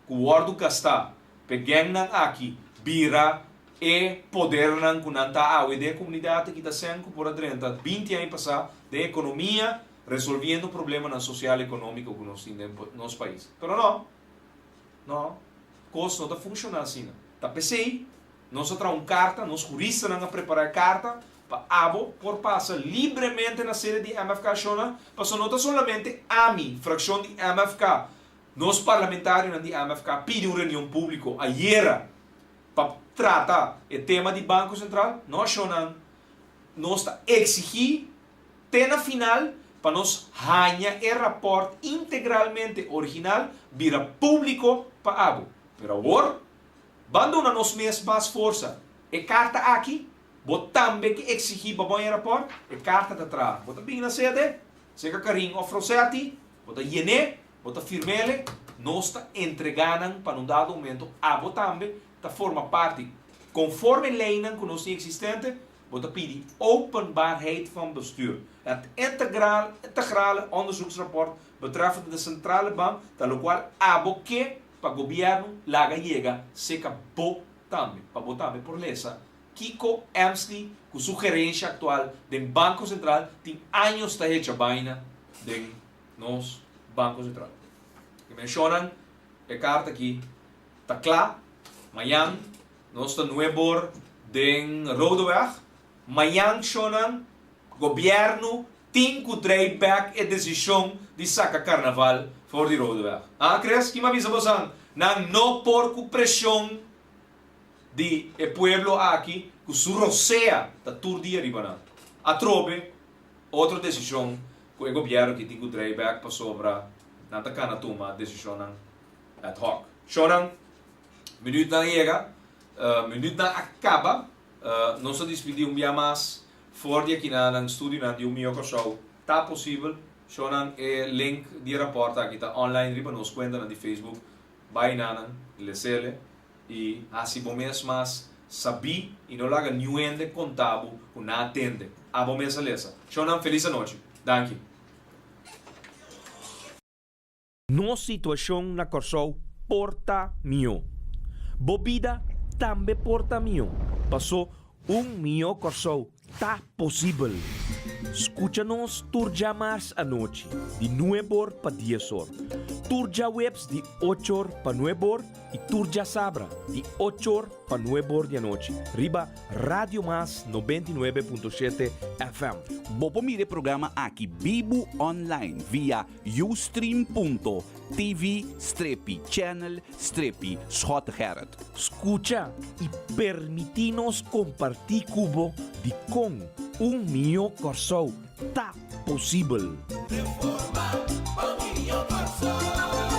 ku wòrdu gastá pa e gangnan aki bira e podernan ku nan ta awe den e komunidat aki ta sèn ku por a drenta 20 aña pasá den ekonomia resolviendo problemanan sosial ekonómiko ku nos tin den nos pais. Pero no. No, kos no ta funshoná asina. Ta p'esei nos a traha un karta, nos huristanan a prepará e karta pa abo por pasa libremente na sede di MFK Shona, pasobra no ta solamente ami, frakshon di MFK, nos parlamentarionan di MFK pidi un reunion públiko ayera pa trata e tema di Banko Sentral. No, Shonnan. Nos ta exigi te na final pa nos haña e rapport integralmente original bira publico pa abo. Pero awor, ban duna nos mes mas forsa. E carta aki, bo tambe ke exigi pa bo haña e rapport? E carta ta traha. Bo ta bin na sede, seca Karin of Rosetti, bo ta yen'é, bo ta firm'ele, nos ta entrega nan pa na un dado momento abo tambe ta forma parti. Conforme leynan cu nos tin existente, Bo ta pidi openbaarheid van bestuur. Het integraal integrale onderzoeksrapport betreffende de Centrale Bank ta locual abo ke pa gobierno laga yega seca bo tambe, pa bo tambe por lesa kico Emsley cu su gerencia actual den Banco Central tin años ta hecha baina den nos Banco Central. E mencionan e carta aki ta cla, mañan Nos ta nuebor den Rodeweg. Mañan shonnan, gobierno tin cu drei bek e decision di saca carnaval for di Rodeweg. Ah, Chris, ki m'a bisa bosan? Nan no por cu presion di e pueblo aki cu su rosea ta tur dia riba nan. Atrobe otro decision cu e gobierno aki tin cu drei bek pasobra nan ta cana tuma decisionnan ad hoc. Shonnan. Minuutnan a yega, minuutnan a kaba. Nos a dispidí un bia mas for di akinan nan studionan di Un Mihó Kòrsou. Ta posibel, shownan e link di e rapòrt aki ta online riba nos kuentanan di Facebook. Bai nanan, les'ele i hasi bo mes mas sabí i no laga niun hende konta bo ku nan a tende. Abo mes a lesa. Shownan felis anochi. Danki. Nos situashon na Kòrsou por ta mihó. Bo bida tambe por ta mihó, pasó un mihó Kòrsou ta posibel. Skucha nos tur djamars anochi di nueb'or pa dies'or, tur djaweps di och'or pa nueb'or i tur djasabra di och'or pa nueb'or di anochi riba Radio Mas 99.7 FM. Bo por mira e programa aki bibu online via Ustream.tv strepi channel strepi Schottegerrit. Skucha i permití nos kompartí ku bo dikon un mihó Kòrsou ta posibel. Reforma pa mihó Kòrsou.